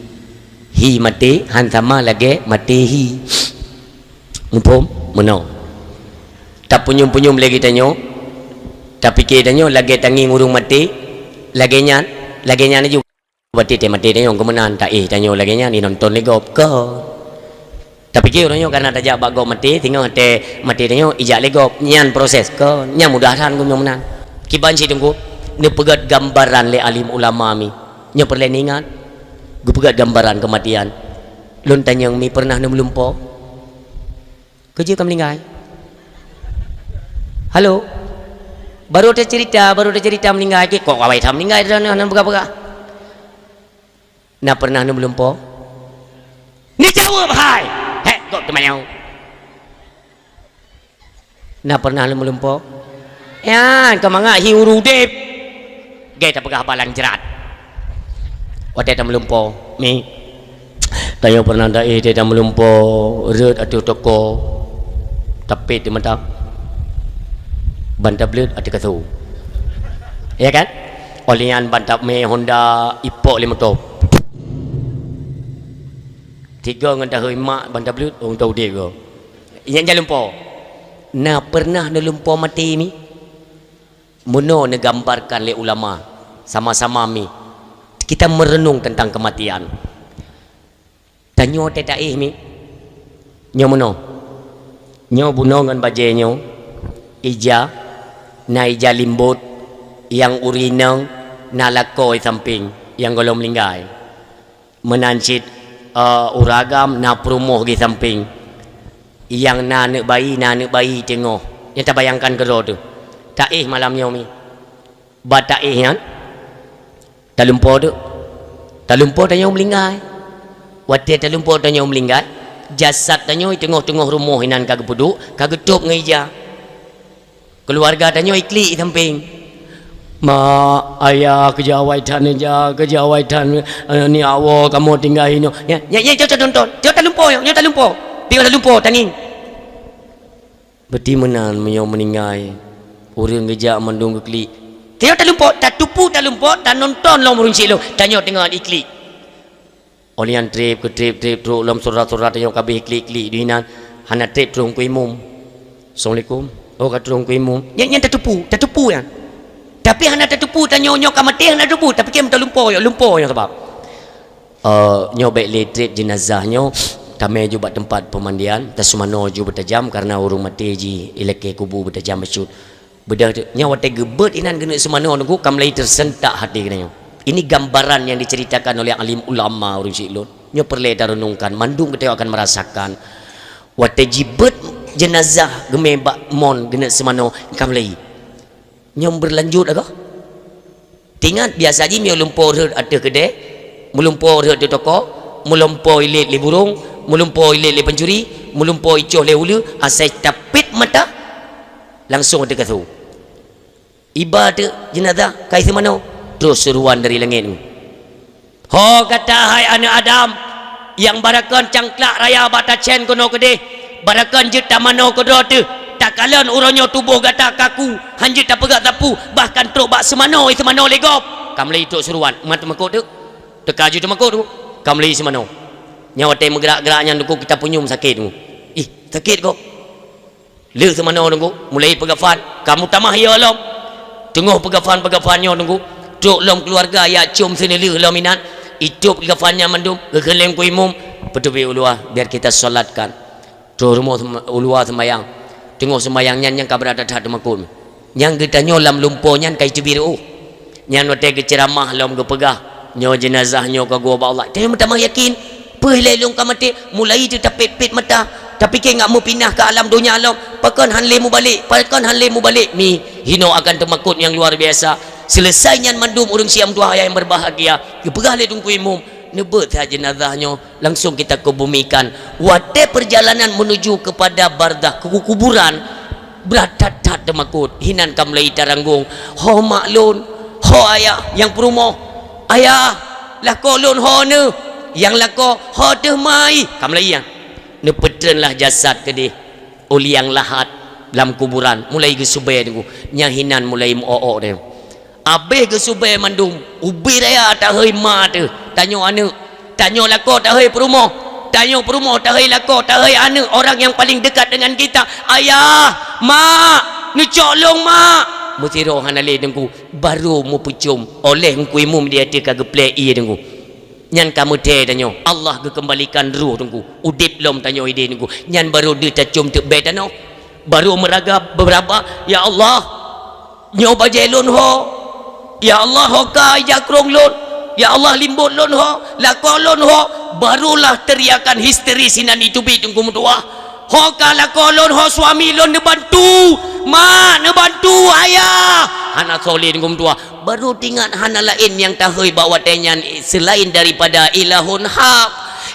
Hi maté han sama lagée maté hi. Muphom? Meunoe. Tapeunyum-peunyum lé geutanyoe, tapike tanyoe lagée tangieng ureuëng maté, lagée nyan, lagée nyan laju. Watée teumaté tanyoe keumeunan, taéh tanyoe lagée nyan, inonton lé gob. Kon. Tapike ureuëng nyoe kareuna tajak bak gob maté, singoh watée maté tanyoe ijak lé gob. Nyan proses. Kon. Nyan mudah that geumeunyoe meunan. Kiban cit Teungku, neupeugét gambaran lé alim ulama mi. Nyoe peureulée neuingat. Geupeugét gambaran keumatian. Lôn tanyong mi peureunah neumeulumpo? Keujeuet ka meuninggai? Halo? Baru teuceurita, baru teuceurita meuninggai, kok awai that meuninggai, hana peugah-peugah. Na peureunah neumeulumpo? Neujaweueb hai! Hék, gob teumanyong. Na peureunah neumeulumpo? Nyan, keu mangat hi ureuëng udeb. Gét tapeugah balang jrat. Watée tameulumpo, mi. Tanyoe peureunah taéh tée tameulumpo, rhot ateueh toko, tapét di mata, ban tableuet ateueh kasô. Ya kan? Óh lheueh nyan ban tamé Honda ipok lé moto. Tiga ngon tahôi mak ban tableuet, oh, tau udeb go. Nyang jalumpo. Na peureunah neulumpo maté mi? Meunoe neugambarkan lé ulama, sama-sama mi. Kita merenung tentang kematian. Tanyoe teuh taéh mi. Nyoe meunoe. Nyoe bunoe ngon bajée nyoe. Ija, na ija limbot, nyang uri inong, na lakoe sampéng, nyang gohlom meuninggai. Meunan cit, eh, ureuëng agam na peurumoh di sampéng. Nyang na aneuëk bayi, na aneuëk bayi teungoh. Nyang tabayangkan keudroe teuh. Taéh malam nyoe mi. Bak taéh nyan, talumpo teuh. Talumpo tanyoe meuninggai. Watée talumpo tanyoe meuninggai, jasad tanyoe teungoh-teungoh rumoh inan ka geupeuduek, ka geutôb ngon ija. Keuluwarga tanyoe iklik di sampéng. Mak, ayah, keujawai that ija, keujawai that, eh, ni awoe kamoe tinggai inoe. Ya, ya, ya, jom, jom, nonton. Jom talumpo, jom, jom talumpo. Piôh talumpo, tangieng. Beuti meunan meunyoe meuninggai, ureuëng geujak mandum geuklik. Tanyoe talumpo, tatupu talumpo, tanonton lom ureuëng syedara. Tanyoe teungoh iklik. Óh lheueh nyan treb keu treb, treb trok lom syedara-syedara tanyoe ka abéh klik-klik di inan, hana treb troh Teungku Imum. Assalamualaikum. Oh, ka troh Teungku Imum. Nyan, nyan tatupu, tatupu nyan. Tapi hana tatupu, tanyoe nyoe ka maté hana tatupu, tapi kém talumpo, lumpo nyoe sabab. Eh, nyoe bék lé treb jenazah nyoe, tamé ju bak teumpat peumandian, taseumanoe ju beutajam, kareuna ureuëng maté jih ilakée kubu beutajam bacut. Beudôh teuk, nyoe watée geubeuet inan keuneuk seumanoe Teungku, ka mulai teuseuntak até geutanyoe. Ini gambaran yang diceritakan oleh alim ulama ureuëng syik lôn. Nyoe peureulée tarenungkan, mandum geutanyoe akan merasakan. Watée jibeuet jenazah geumé bak mon keuneuk seumanoe, ka mulai. Nyoe beulanjut agoe. Teuingat, biasa jih meulumpo rhot ateueh keudè, meulumpo rhot di toko, meulumpo ilét lé burông, meulumpo ilét lé pancuri, meulumpo icoh lé uleue, asai tapét mata, langsong ateueh kasô. Iba teuk jeunazah ka iseumanoe, troh seuruan dari langét nyoe, "Ho gata hai aneuëk Adam, nyang barakon cangklak raya bak tacén keunoe keudeh, barakon jeuet tamanoe keudroe teuh, takalon uroe nyoe tuboh gata kaku, hán jeuet tapeugah sapeue, bahkan trok bak seumanoe iseumanoe lé gob." Ka mulai trok seuruan, mat teumakot teuk. Teuka ju teumakot teuk, ka mulai iseumanoe. Nyang watée meugerak-gerak nyan Teungku, kita punyuem sakét Teungku. Ih, sakét gob. Lheueh seumanoe Teungku, mulai peugafan, ka meutamah yo lom. Teungoh peugafan-peugafan nyoe Teungku, trok lom keuluwarga jak com seuneulheueh lom inan, itôb gafan nyan mandum, geukheun lé Teungku Imum, "Peuteubiet u luwa, biar kita solatkan." Troh rumoh seum-, u luwa seumbayang. Teungoh seumbayang nyan nyang ka brat that-that teumakot. Nyang geutanyoe lam lumpo nyan ka iteubiet reuôh. Nyan watée geuceuramah lom geupeugah, "Nyoe jeunazah nyoe ka geuwoe bak Allah." Tanyoe meutamah yakin, peue ilée lôn ka maté, mulai teutapét-pét mata, tapike ngat meupinah keu alam donya lom, pakon hán lé mubalek, pakon hán lé mubalek. Mi, hinoe akan teumakot nyang luar biasa. Selesai nyan mandum, ureuëng syiah meutuah ayah yang berbahagia, geupeugah lé Teungku Imum, "Neubeuet that jenazah nyoe, langsung kita kebumikan." Watée perjalanan menuju kepada barzakh, ke kuburan, brat that-that teumakot, hinan ka mulai taranggong, "Ho mak lôn, ho ayah nyang peurumoh, ayah, lakoe lôn ho aneuk, nyang lakoe ho teuh mai," ka mulai nyan. Neupeutreunlah jasad keudeh u liang lahat lam kuburan, mulai geusubée Teungku, nyang hinan mulai meu-ok-ok deh. Abéh geusubée mandum, ubé raya tahôi ma teuh, tanyoe aneuk, tanyoe lakoe tahôi peurumoh, tanyoe peurumoh tahôi lakoe, tahôi aneuk, orang yang paling dekat dengan kita, "Ayah, mak, neucok lôn mak." Meusidroe hana lé Teungku, barô meupucom oleh Teungku Imum di ateueh ka geuplek ié Teungku. Nyan ka meuthée tanyoe, Allah geukeumbalikan roh Teungku, udeb lom tanyoe ideh Teungku. Nyan barô deuh tacom teuk bée tanoh. Barô meuraga beuraba, "Ya Allah, nyoe bajée lôn ho. Ya Allah, ho ka ija krông lôn. Ya Allah, limbot lôn ho, lakoe lôn ho." Barolah teriakan histeris hinan jiteubiet Teungku meutuah. "Ho ka lakoe lôn, ho suami lôn, neubantu! Mak, neubantu! Ayah!" Hana soe lé Teungku meutuah. Barô teuingat hana laén nyang tahôi bak watée nyan seulaén daripada ilahun hak.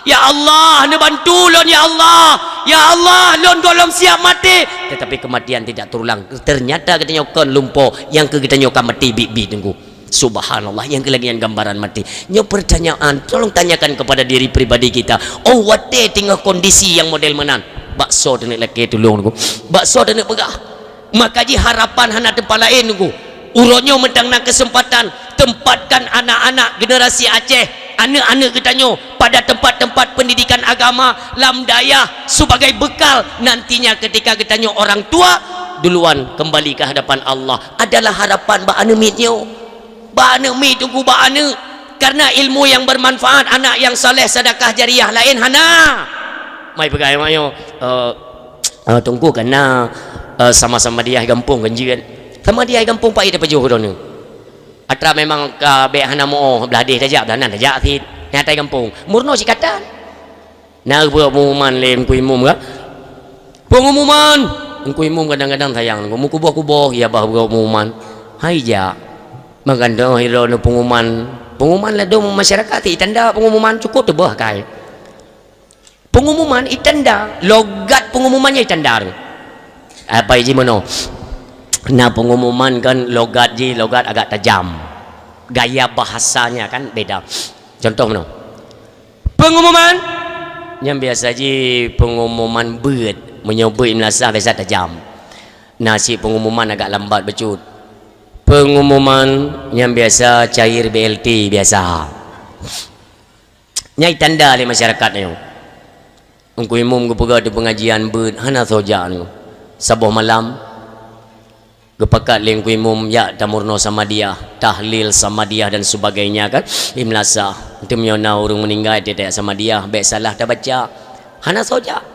"Ya Allah, neubantu lôn, ya Allah! Ya Allah, lôn gohlom siap maté!" Tetapi kematian tidak terulang. Ternyata geutanyoe kon lumpoe, nyang keu geutanyoe ka maté biet-biet Teungku. Subhanallah, nyang keu lagée nyan gambaran maté. Nyoe pertanyaan, tolong tanyakan kepada diri pribadi kita. Oh, watée teungoh kondisi nyang model meunan, bak soe taneuk lakée tulông Teungku? Bak soe taneuk peugah? Maka jih harapan hana teumpat laén Teungku. Uroe nyoe meudang na keuseumpatan, tempatkan anak-anak generasi Aceh, aneuk-aneuk geutanyoe pada tempat-tempat pendidikan agama lam dayah sebagai bekal nantinya ketika geutanyoe orang tua duluan kembali ke hadapan Allah. Adalah harapan bak aneuk miet nyoe. Bak aneuk miet Teungku, bak aneuk. Karena ilmu yang bermanfaat, anak yang saleh, sedekah jariah laén hana. Mai peugah, "Mai, eh, eh, Teungku, kana, eh, sama-sama di gampông kan jeuet. Sama di gampông payah tapajoh droeneuh. Atra memang ka bék hana meu-oh, blah deh tajak, blah nan tajak cit. Nyang ata gampông. Meurunoe sikatan." Na geupeugah pengumuman lé Teungku Imum ka. Pengumuman! Teungku Imum kadang-kadang sayang, meukuboh-kuboh, ya bah geupeugah pengumuman. Hai jak. Meugantoe droeneuh pengumuman. Pengumuman ladôm masyarakat, itanda pengumuman cukôp teubeuh kai. Pengumuman itanda, logat pengumuman nyan itanda. Apa jih meunoe? Na pengumuman kan logat jih, logat agak tajam. Gaya bahasanya kan beda. Contoh meunoe. Pengumuman. Nyang biasa jih pengumuman beuet. Meunyoe beuet meunasah biasa tajam. Na cit pengumuman agak lambat bacut. Pengumuman nyang biasa cair B L T biasa. Nyang itanda lé masyarakat nyoe. Teungku Imum geupeugah di pengajian beuet hana soe jak nyoe. Saboh malam, geupakat lé Teungku Imum jak tameurunoe samadiah, tahlil samadiah dan sebagainya kan, di meunasah. Teuma meunyoe na ureuëng meuninggai tajak samadiah, bék salah tabaca. Hana soe jak.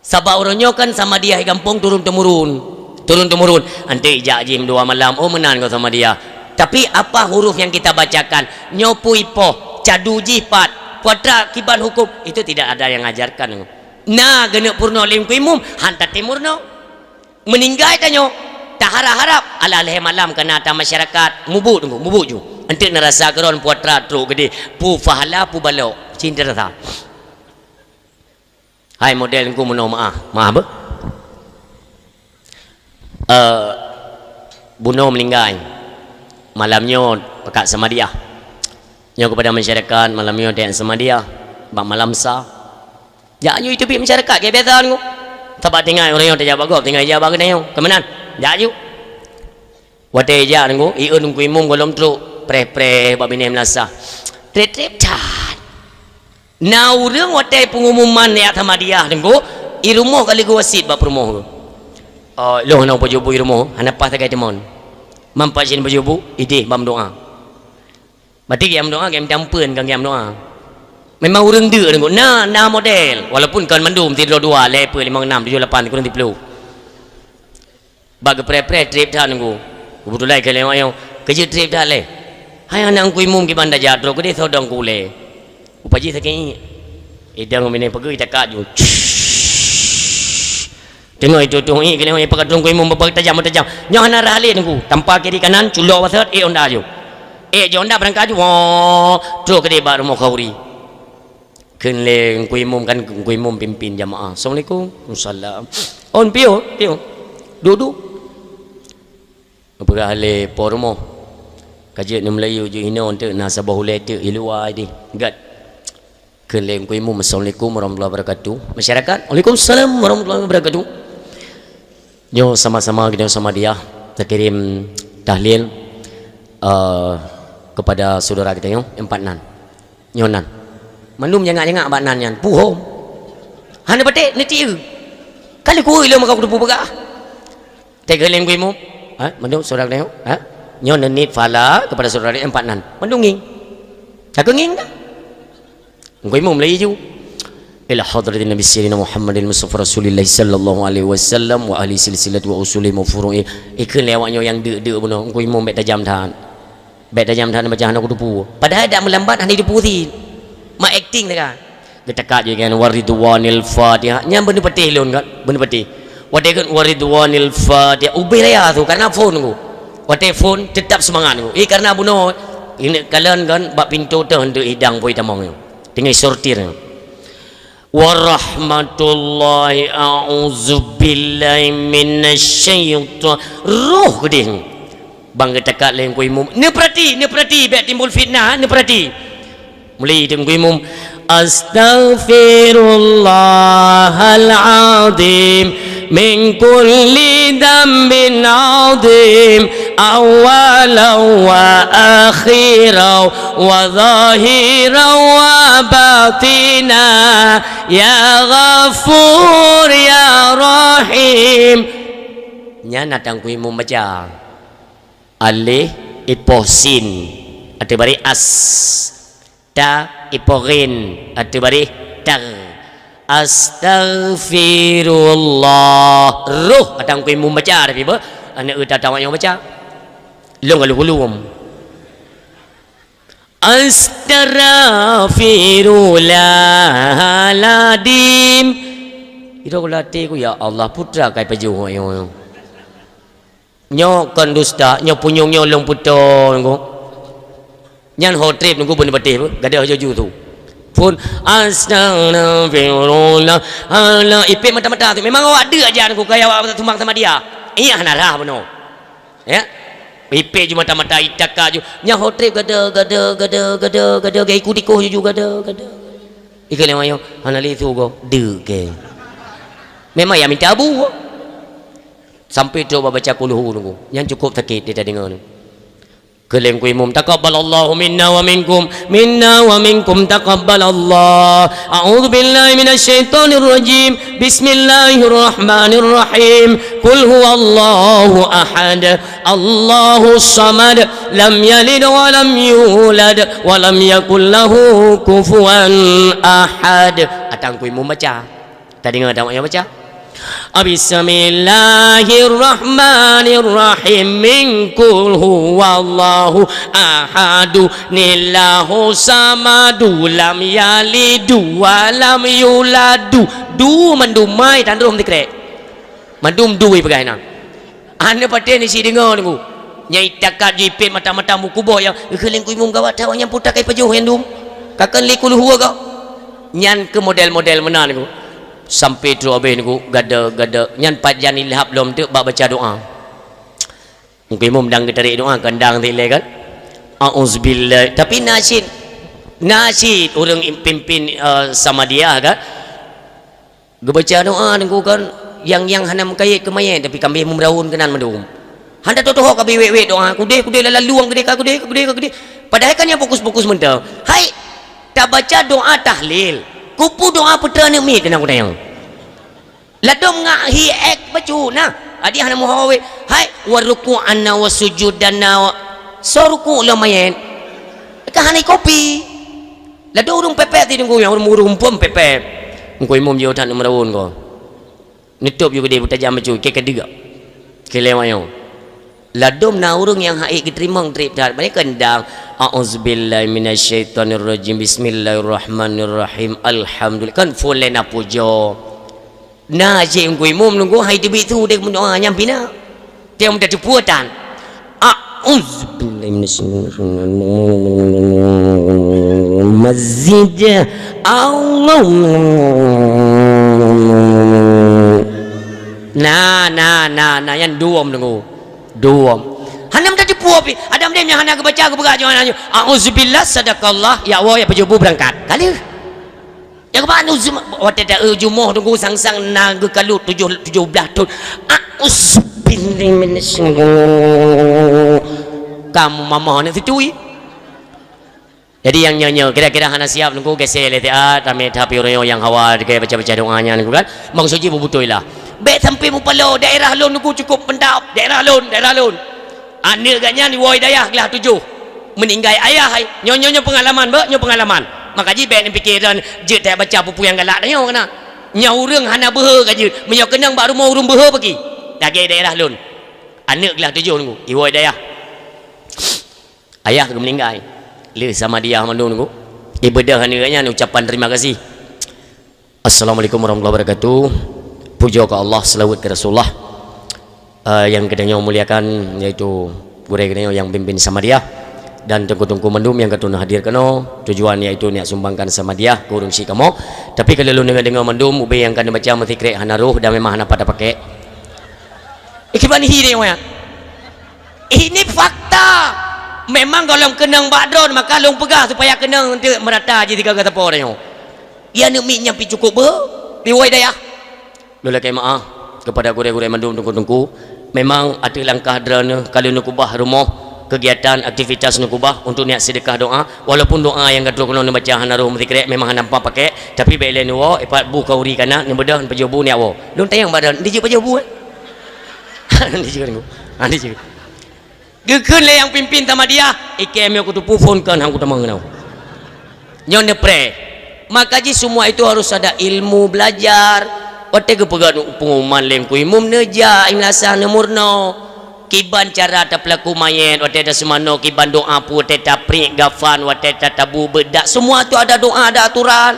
Sabab uroe nyoe kan samadiah di gampông turun-temurun. Turun-temurun. Anté jak jih dua malam, oh meunan ngon samadiah. Tapi apa huruf yang kita bacakan? Nyoe pui poh, cadu jih pat, kuadrat kiban hukum, itu tidak ada yang ajarkan. Na geuneuk peurunoe lé Teungku Imum, han tatem meurunoe. Meuninggai tanyoe, taharap-harap, alah lhée malam ka na ata masyarakat, mubuet Teungku, mubuet ju. Enteuk neurasa keudroe puatra trok geudeh, pu pahala, pu balok, cit neurasa. Hai model Teungku meunoe meuah, meuah beuh. Eh, bunoe meuninggai. Malam nyoe pakat samadiah. Nyoe keupada masyarakat, malam nyoe tajak samadiah, bak malam sa. Jak nyoe iteubiet masyarakat, keu biasa Teungku. Sabab tinggai ureuëng nyoe tajak bak gob, tinggai jak bak keunoe. Keu meunan, jak ju. Watée jak Teungku, i-, Teungku Imum gohlom trok, preh-preh bak binéh meunasah. Treb-treb that. Na ureuëng watée pengumuman jak samadiah Teungku, i rumoh ka lheueh geuwasiet bak peurumoh. Oh, lôn hana pajoh bu i rumoh, hana paih sagai timon. Mampat cit pajoh bu, ideh bak meudoá. Berarti geuh meudoá, geuh meutampeuen kan geuh meudoá. Memang ureuëng deuk Teungku. Na, na model. Walaupun kon mandum, sidroe dua, lhée peuet, limong, nam, tujoh, lapan, kurang siplôh. Bak geupreh-preh treb that Teungku. Keubeutulan ka lewat nyoe. Keujeuet treb that lé. Hai aneuk Teungku Imum kiban tajak trok keudeh sodong kulée. Upaji sakét. Idang binéh peugah itakat ju. Teungoh itu tuh, ih, keuneuk ih pakat Teungku Imum bak tajam-tajam. Nyoe hana rhah lé Teungku. Tampa kiri kanan, culok wasat, eh, honda aju. Eh, jih honda beurangkat aju. Woh, trok keudeh bak rumoh khauri. Kheun lé Teungku Imum kan, Teungku Imum pimpin jamaah. "Assalamualaikum." "Waalaikumsalam." "On piôh, piôh." "Duek-duek." Geupeugah lé po rumoh, "Ka jeuet neumeulayeue ju inoe teuk, na saboh ulée teuk i luwa ideh." Gét. Kheun lé Teungku Imum, "Assalamualaikum warahmatullahi wabarakatuh." Masyarakat, "Waalaikumsalam warahmatullahi wabarakatuh." Nyoe sama-sama kita sama dia, takirim tahlil, eh, kepada saudara kita nyoe, empat nan. Nyoe nan. Mandum nyangak-nyangak bak nan nyan. Puhom. Hana patéh, neutiyeue. Kali kueh lom maka kuteupeu peugah. Teuka lé Teungku Imum. Ha? Mandum saudara kita nyoe. Ha? Nyoe neunit pahala kepada saudara empat nan. Mandum ngieng. Cakap ngieng dah. Teungku Imum laju. Ila hadratin Nabi Sayyidina Muhammadil Mustafa Rasulillah sallallahu alaihi wasallam wa ahli silsilati wa usuli wa furu'i. Ikheun lé awak nyoe nyang deuk-deuk bunoe. Teungku Imum bèk tajam that. Bèk tajam that baca hana kuteupeu. Padahai dak meulambat hana teupeu sit. Ma acting lé kan. Geutakat je kan, "Waridwanil Fatihah." Nyan beuneupatéh lôn kan, beuneupatéh. Watèe kan, "Waridwanil Fatihah." Ubé raya tu, karena phon ku. Watèe phon, tetap seumangat ku. Eh, karena bunoe, ini kalon kan, bak pintoe teuh untuk hidang poi tamong nyoe. Teungoh sortir nyoe. "Warahmatullahi a'udzubillahi minasyaitan." Roh geudeh. Bang geutakat lé Teungku Imum. Neupeurati, neupeurati, bèk timbul fitnah, neupeurati. Mulai Teungku Imum, "Astaghfirullahal azim min kulli dzambin azim, awwalan wa akhiran wa zahiran wa batina, ya Ghafur ya Rahim." Nyan na Teungku Imum baca. Alif, ipoh sin, ateueh baréh as. Ta, ipoh ghin, ateueh baréh tar. Astaghfirullah. Roh, ata Teungku Imum baca, tapi apa? Aneuk eu ta-, tawa nyang baca. Lôn galak hulum. Astaghfirullahaladzim. Ira gula hati ku, ya Allah, putra kai pajoh nyoe. Nyoe kon dusta, nyoe punyueng nyoe lôn putôh nunggu. Nyan ho trép nunggu beuneupatéh beuh, gadoh jaju tu. Phon, "Astaghfirullah." Alah, ipét mata-mata tu. Memang awak deuk aja nunggu kaya awak sumbang sama dia. Iya hana rhah bunoe. Ya. Ipét ju mata-mata, itaka ju. Nyan ho trép gadoh, gadoh, gadoh, gadoh, gadoh, gai ku dikoh jaju gadoh, gadoh. Ikeu lewat nyoe, hana lé su goh, deuk ke. Memang ya minta abu. Sampai trok baca kulhu nunggu. Nyan cukup sakét dia tadeungoe nyoe. Keu lé Teungku Imum, "Taqabbalallahu minna wa minkum, minna wa minkum taqabbalallah. A'udzubillahi minasyaitonirrajim. Bismillahirrahmanirrahim. Qul huwallahu ahad. Allahus samad. Lam yalid wa lam yulad. Wa lam yakul lahu kufuwan ahad." Ata Teungku Imum baca. Tadeungoe ata awak nyan baca. Bismillahirrahmanirrahim. Min qul huwallahu ahadu, nillahu samadu, lam yalidu wa lam yuladu. Du mandum mai tandrom dikrek. Mandum du ipeugah na. Aneuk patéh ni si deungoe nunggu. Nyang itakat ju ipét mata-mata meukuboh nyang, "Ikeu lé Teungku Imum gawat that, awak nyan putra kai pajoh nyan dum. Ka kon lé kulhu goh." Nyan keu model-model meunan nunggu. Sampai trok abéh nunggu, gada-gada. Nyan pajan ilhab lom teuk bak baca doa. Teungku Imum dang geutarek doa, kandang silée kan. Auzubillah. Tapi na cit, na cit ureuëng im-, pimpin, eh, Samadiyah kan. Geubaca doa nunggu kan, nyang, nyang hana meukayém keu manyét, tapi ka abéh meuraun keunan mandum. Hana teutohok ka abéh wét-wét doa, kudeh, kudeh, lala luwang kudeh, ka kudeh, ka kudeh, ka kudeh. Padahai kan nyang fokus-fokus mantong. Hai, tabaca doa tahlil. Kupu doa putra aneuk miet keunan kudeh. Ladom ngak hi ek bacut nah. Adi hana muhawé. Hai, wa ruku'ana wa sujudana wa, soe ruku' lom manyét. Ka hana kopi. Ladom ureuëng pepet ti nunggu nyang ureuëng-ureuëng pun pepet. Teungku Imum jih that meuraun ko. Neutôb ju keudeh beutajam bacut, keu keudeuek. Keu lewat nyoe. Ladom na ureuëng nyang hak ék geuteurimong trép that, banyak keundang, "A'udzubillahi minasyaitonirrajim, bismillahirrahmanirrahim, alhamdulillah." Kan phon lé na pujoe. Na cit Teungku Imum Teungku hai teubiet su deh meudoa nyang pih na. Teuh meutateupeue tan. A'udzubillahi minasyaitonir rajim. Masjid Allah. Na, na, na, na, nyan duom Teungku. Duom. Hana meutateupeue pih. Adam deh nyang hana geubaca geupeugah nyoe hana nyoe. A'udzubillah sadaqallah. Ya Allah ya pajoh bu beurangkat. Ka lheueh. Nyang ban u jum-, watée ta-, eu, jumoh Teungku sang-sang na geukalut tujoh, tujoh blaih thon. A'udzubillahi minasyaitonir. Kamu mamah aneuk situi. Jadi nyang nyoe-nyoe kira-kira hana siap Teungku geusé lé siat, tamé tapi ureuëng nyang hawa gaya baca-baca doa nyan Teungku kan. Maksud jih beutôi lah. Bék sampai mupaloe daerah lôn Teungku cukup peundap, daerah lôn, daerah lôn. Aneuk geuh nyan iwoe dayah glah tujoh. Meuninggai ayah hai. Nyoe, nyoe, nyoe peungalaman, beuh, nyoe peungalaman. Maka jih bék neupike droen jeuet tabaca peue-peue nyang galak tanyoe keunan. Nyoe ureuëng hana beuhe ka jeuet. Meunyoe keunong bak rumoh ureuëng beuhe peuki. Lagée daerah lôn. Aneuk glah tujoh Teungku, iwoe dayah. Ayah geuh meuninggai. Lheueh samadiah mandum Teungku. Ibeudôh aneuk geuh nyan ucapan terima kasih. Assalamualaikum warahmatullahi wabarakatuh. Pujoe keu Allah, seulaweuet keu Rasulullah. Eh, nyang geutanyoe muliakan, yaitu gurée geutanyoe nyang pimpin samadiah dan teungku-teungku mandum nyang ka troh hadir keunoe, tujuan yaitu neujak sumbangkan samadiah keu ureuëng syik kamoe. Tapi ka lheueh lôn deungoe-deungoe mandum, ubé nyang ka neubaca meusikrek hana roh dan memang hana pat tapakék. Ikiban hi deh, wayang. Ini fakta. Memang gohlom keunong bak droen, maka lôn peugah supaya keunong eunteuk meurata jih sigoe geuteupeu tanyoe. Iya aneuk miet nyan pih cukup beuhe, iwoe dayah. Lôn lakée meuáh keupada gurée-gurée mandum teungku-teungku. Memang ateueh langkah droeneuh ka lheueh neukeubah rumoh, keugiatan, aktivitas neukeubah untuk neujak seudeukah doa. Walaupun doa nyang ka troh keunoe neubaca hana roh meusikrek, memang hana pat pakék, tapi bék lé neuwoe, ipat bu khauri kana, neubeudôh neupajoh bu neujak woe. Lôn tanyong bak droen, dijeuet pajoh bu, eh? Dijeuet, ha, dijeuet. Geukheun lé nyang pimpin samadiah, ikém nyoe kuteupeu phon kon han kutamong keunoe. Nyoe neupreh. Maka jih semua itu harus ada ilmu belajar. Watée geupeugah pengumuman lé Teungku Imum neujak, imlasah neumeurunoe. Kiban cara tapeulaku manyét, watée taseumanoe, kiban doa peue, watée tapriek gafan, watée tatabu beudak, semua tu ada doa, ada aturan.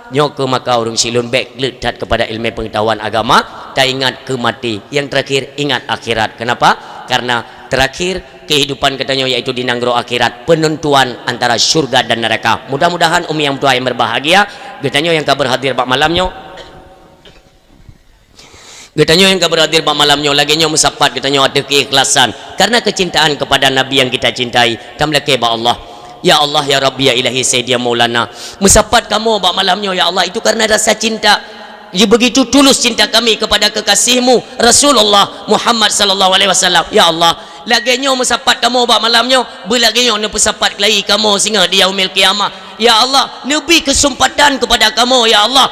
Nyoe keuh maka ureuëng syik lôn bék kleuet that keupada ileumé peungeutahuan agama, taingat keu maté. Nyang teurakhir, ingat akhirat. Keunapa? Karena teurakhir kehidupan geutanyoe yaitu di nanggroe akhirat, peunentuan antara syurga dan neuraka. Mudah-mudahan umi nyang meutuah nyang berbahagia, geutanyoe nyang ka berhadir bak malam nyoe, geutanyoe nyang ka berhadir bak malam nyoe, lagée nyoe meusapat geutanyoe ateueh keikhlasan karena kecintaan kepada Nabi yang kita cintai. Tameulakée bak Allah, "Ya Allah, ya Rabbi, ya Ilahi, Sayyidi, ya Maulana." Meusapat kamoe bak malam nyoe, ya Allah, itu karena rasa cinta. Ya, begitu tulus cinta kami kepada kekasih-Mu, Rasulullah Muhammad sallallahu alaihi wasallam. Ya Allah, lagée nyoe meusapat kamoe bak malam nyoe, beulagée nyoe neupeusapat lagi kamoe singoh di yaumil qiyamah. Ya Allah, neubri keuseumpatan keupada kamoe, ya Allah,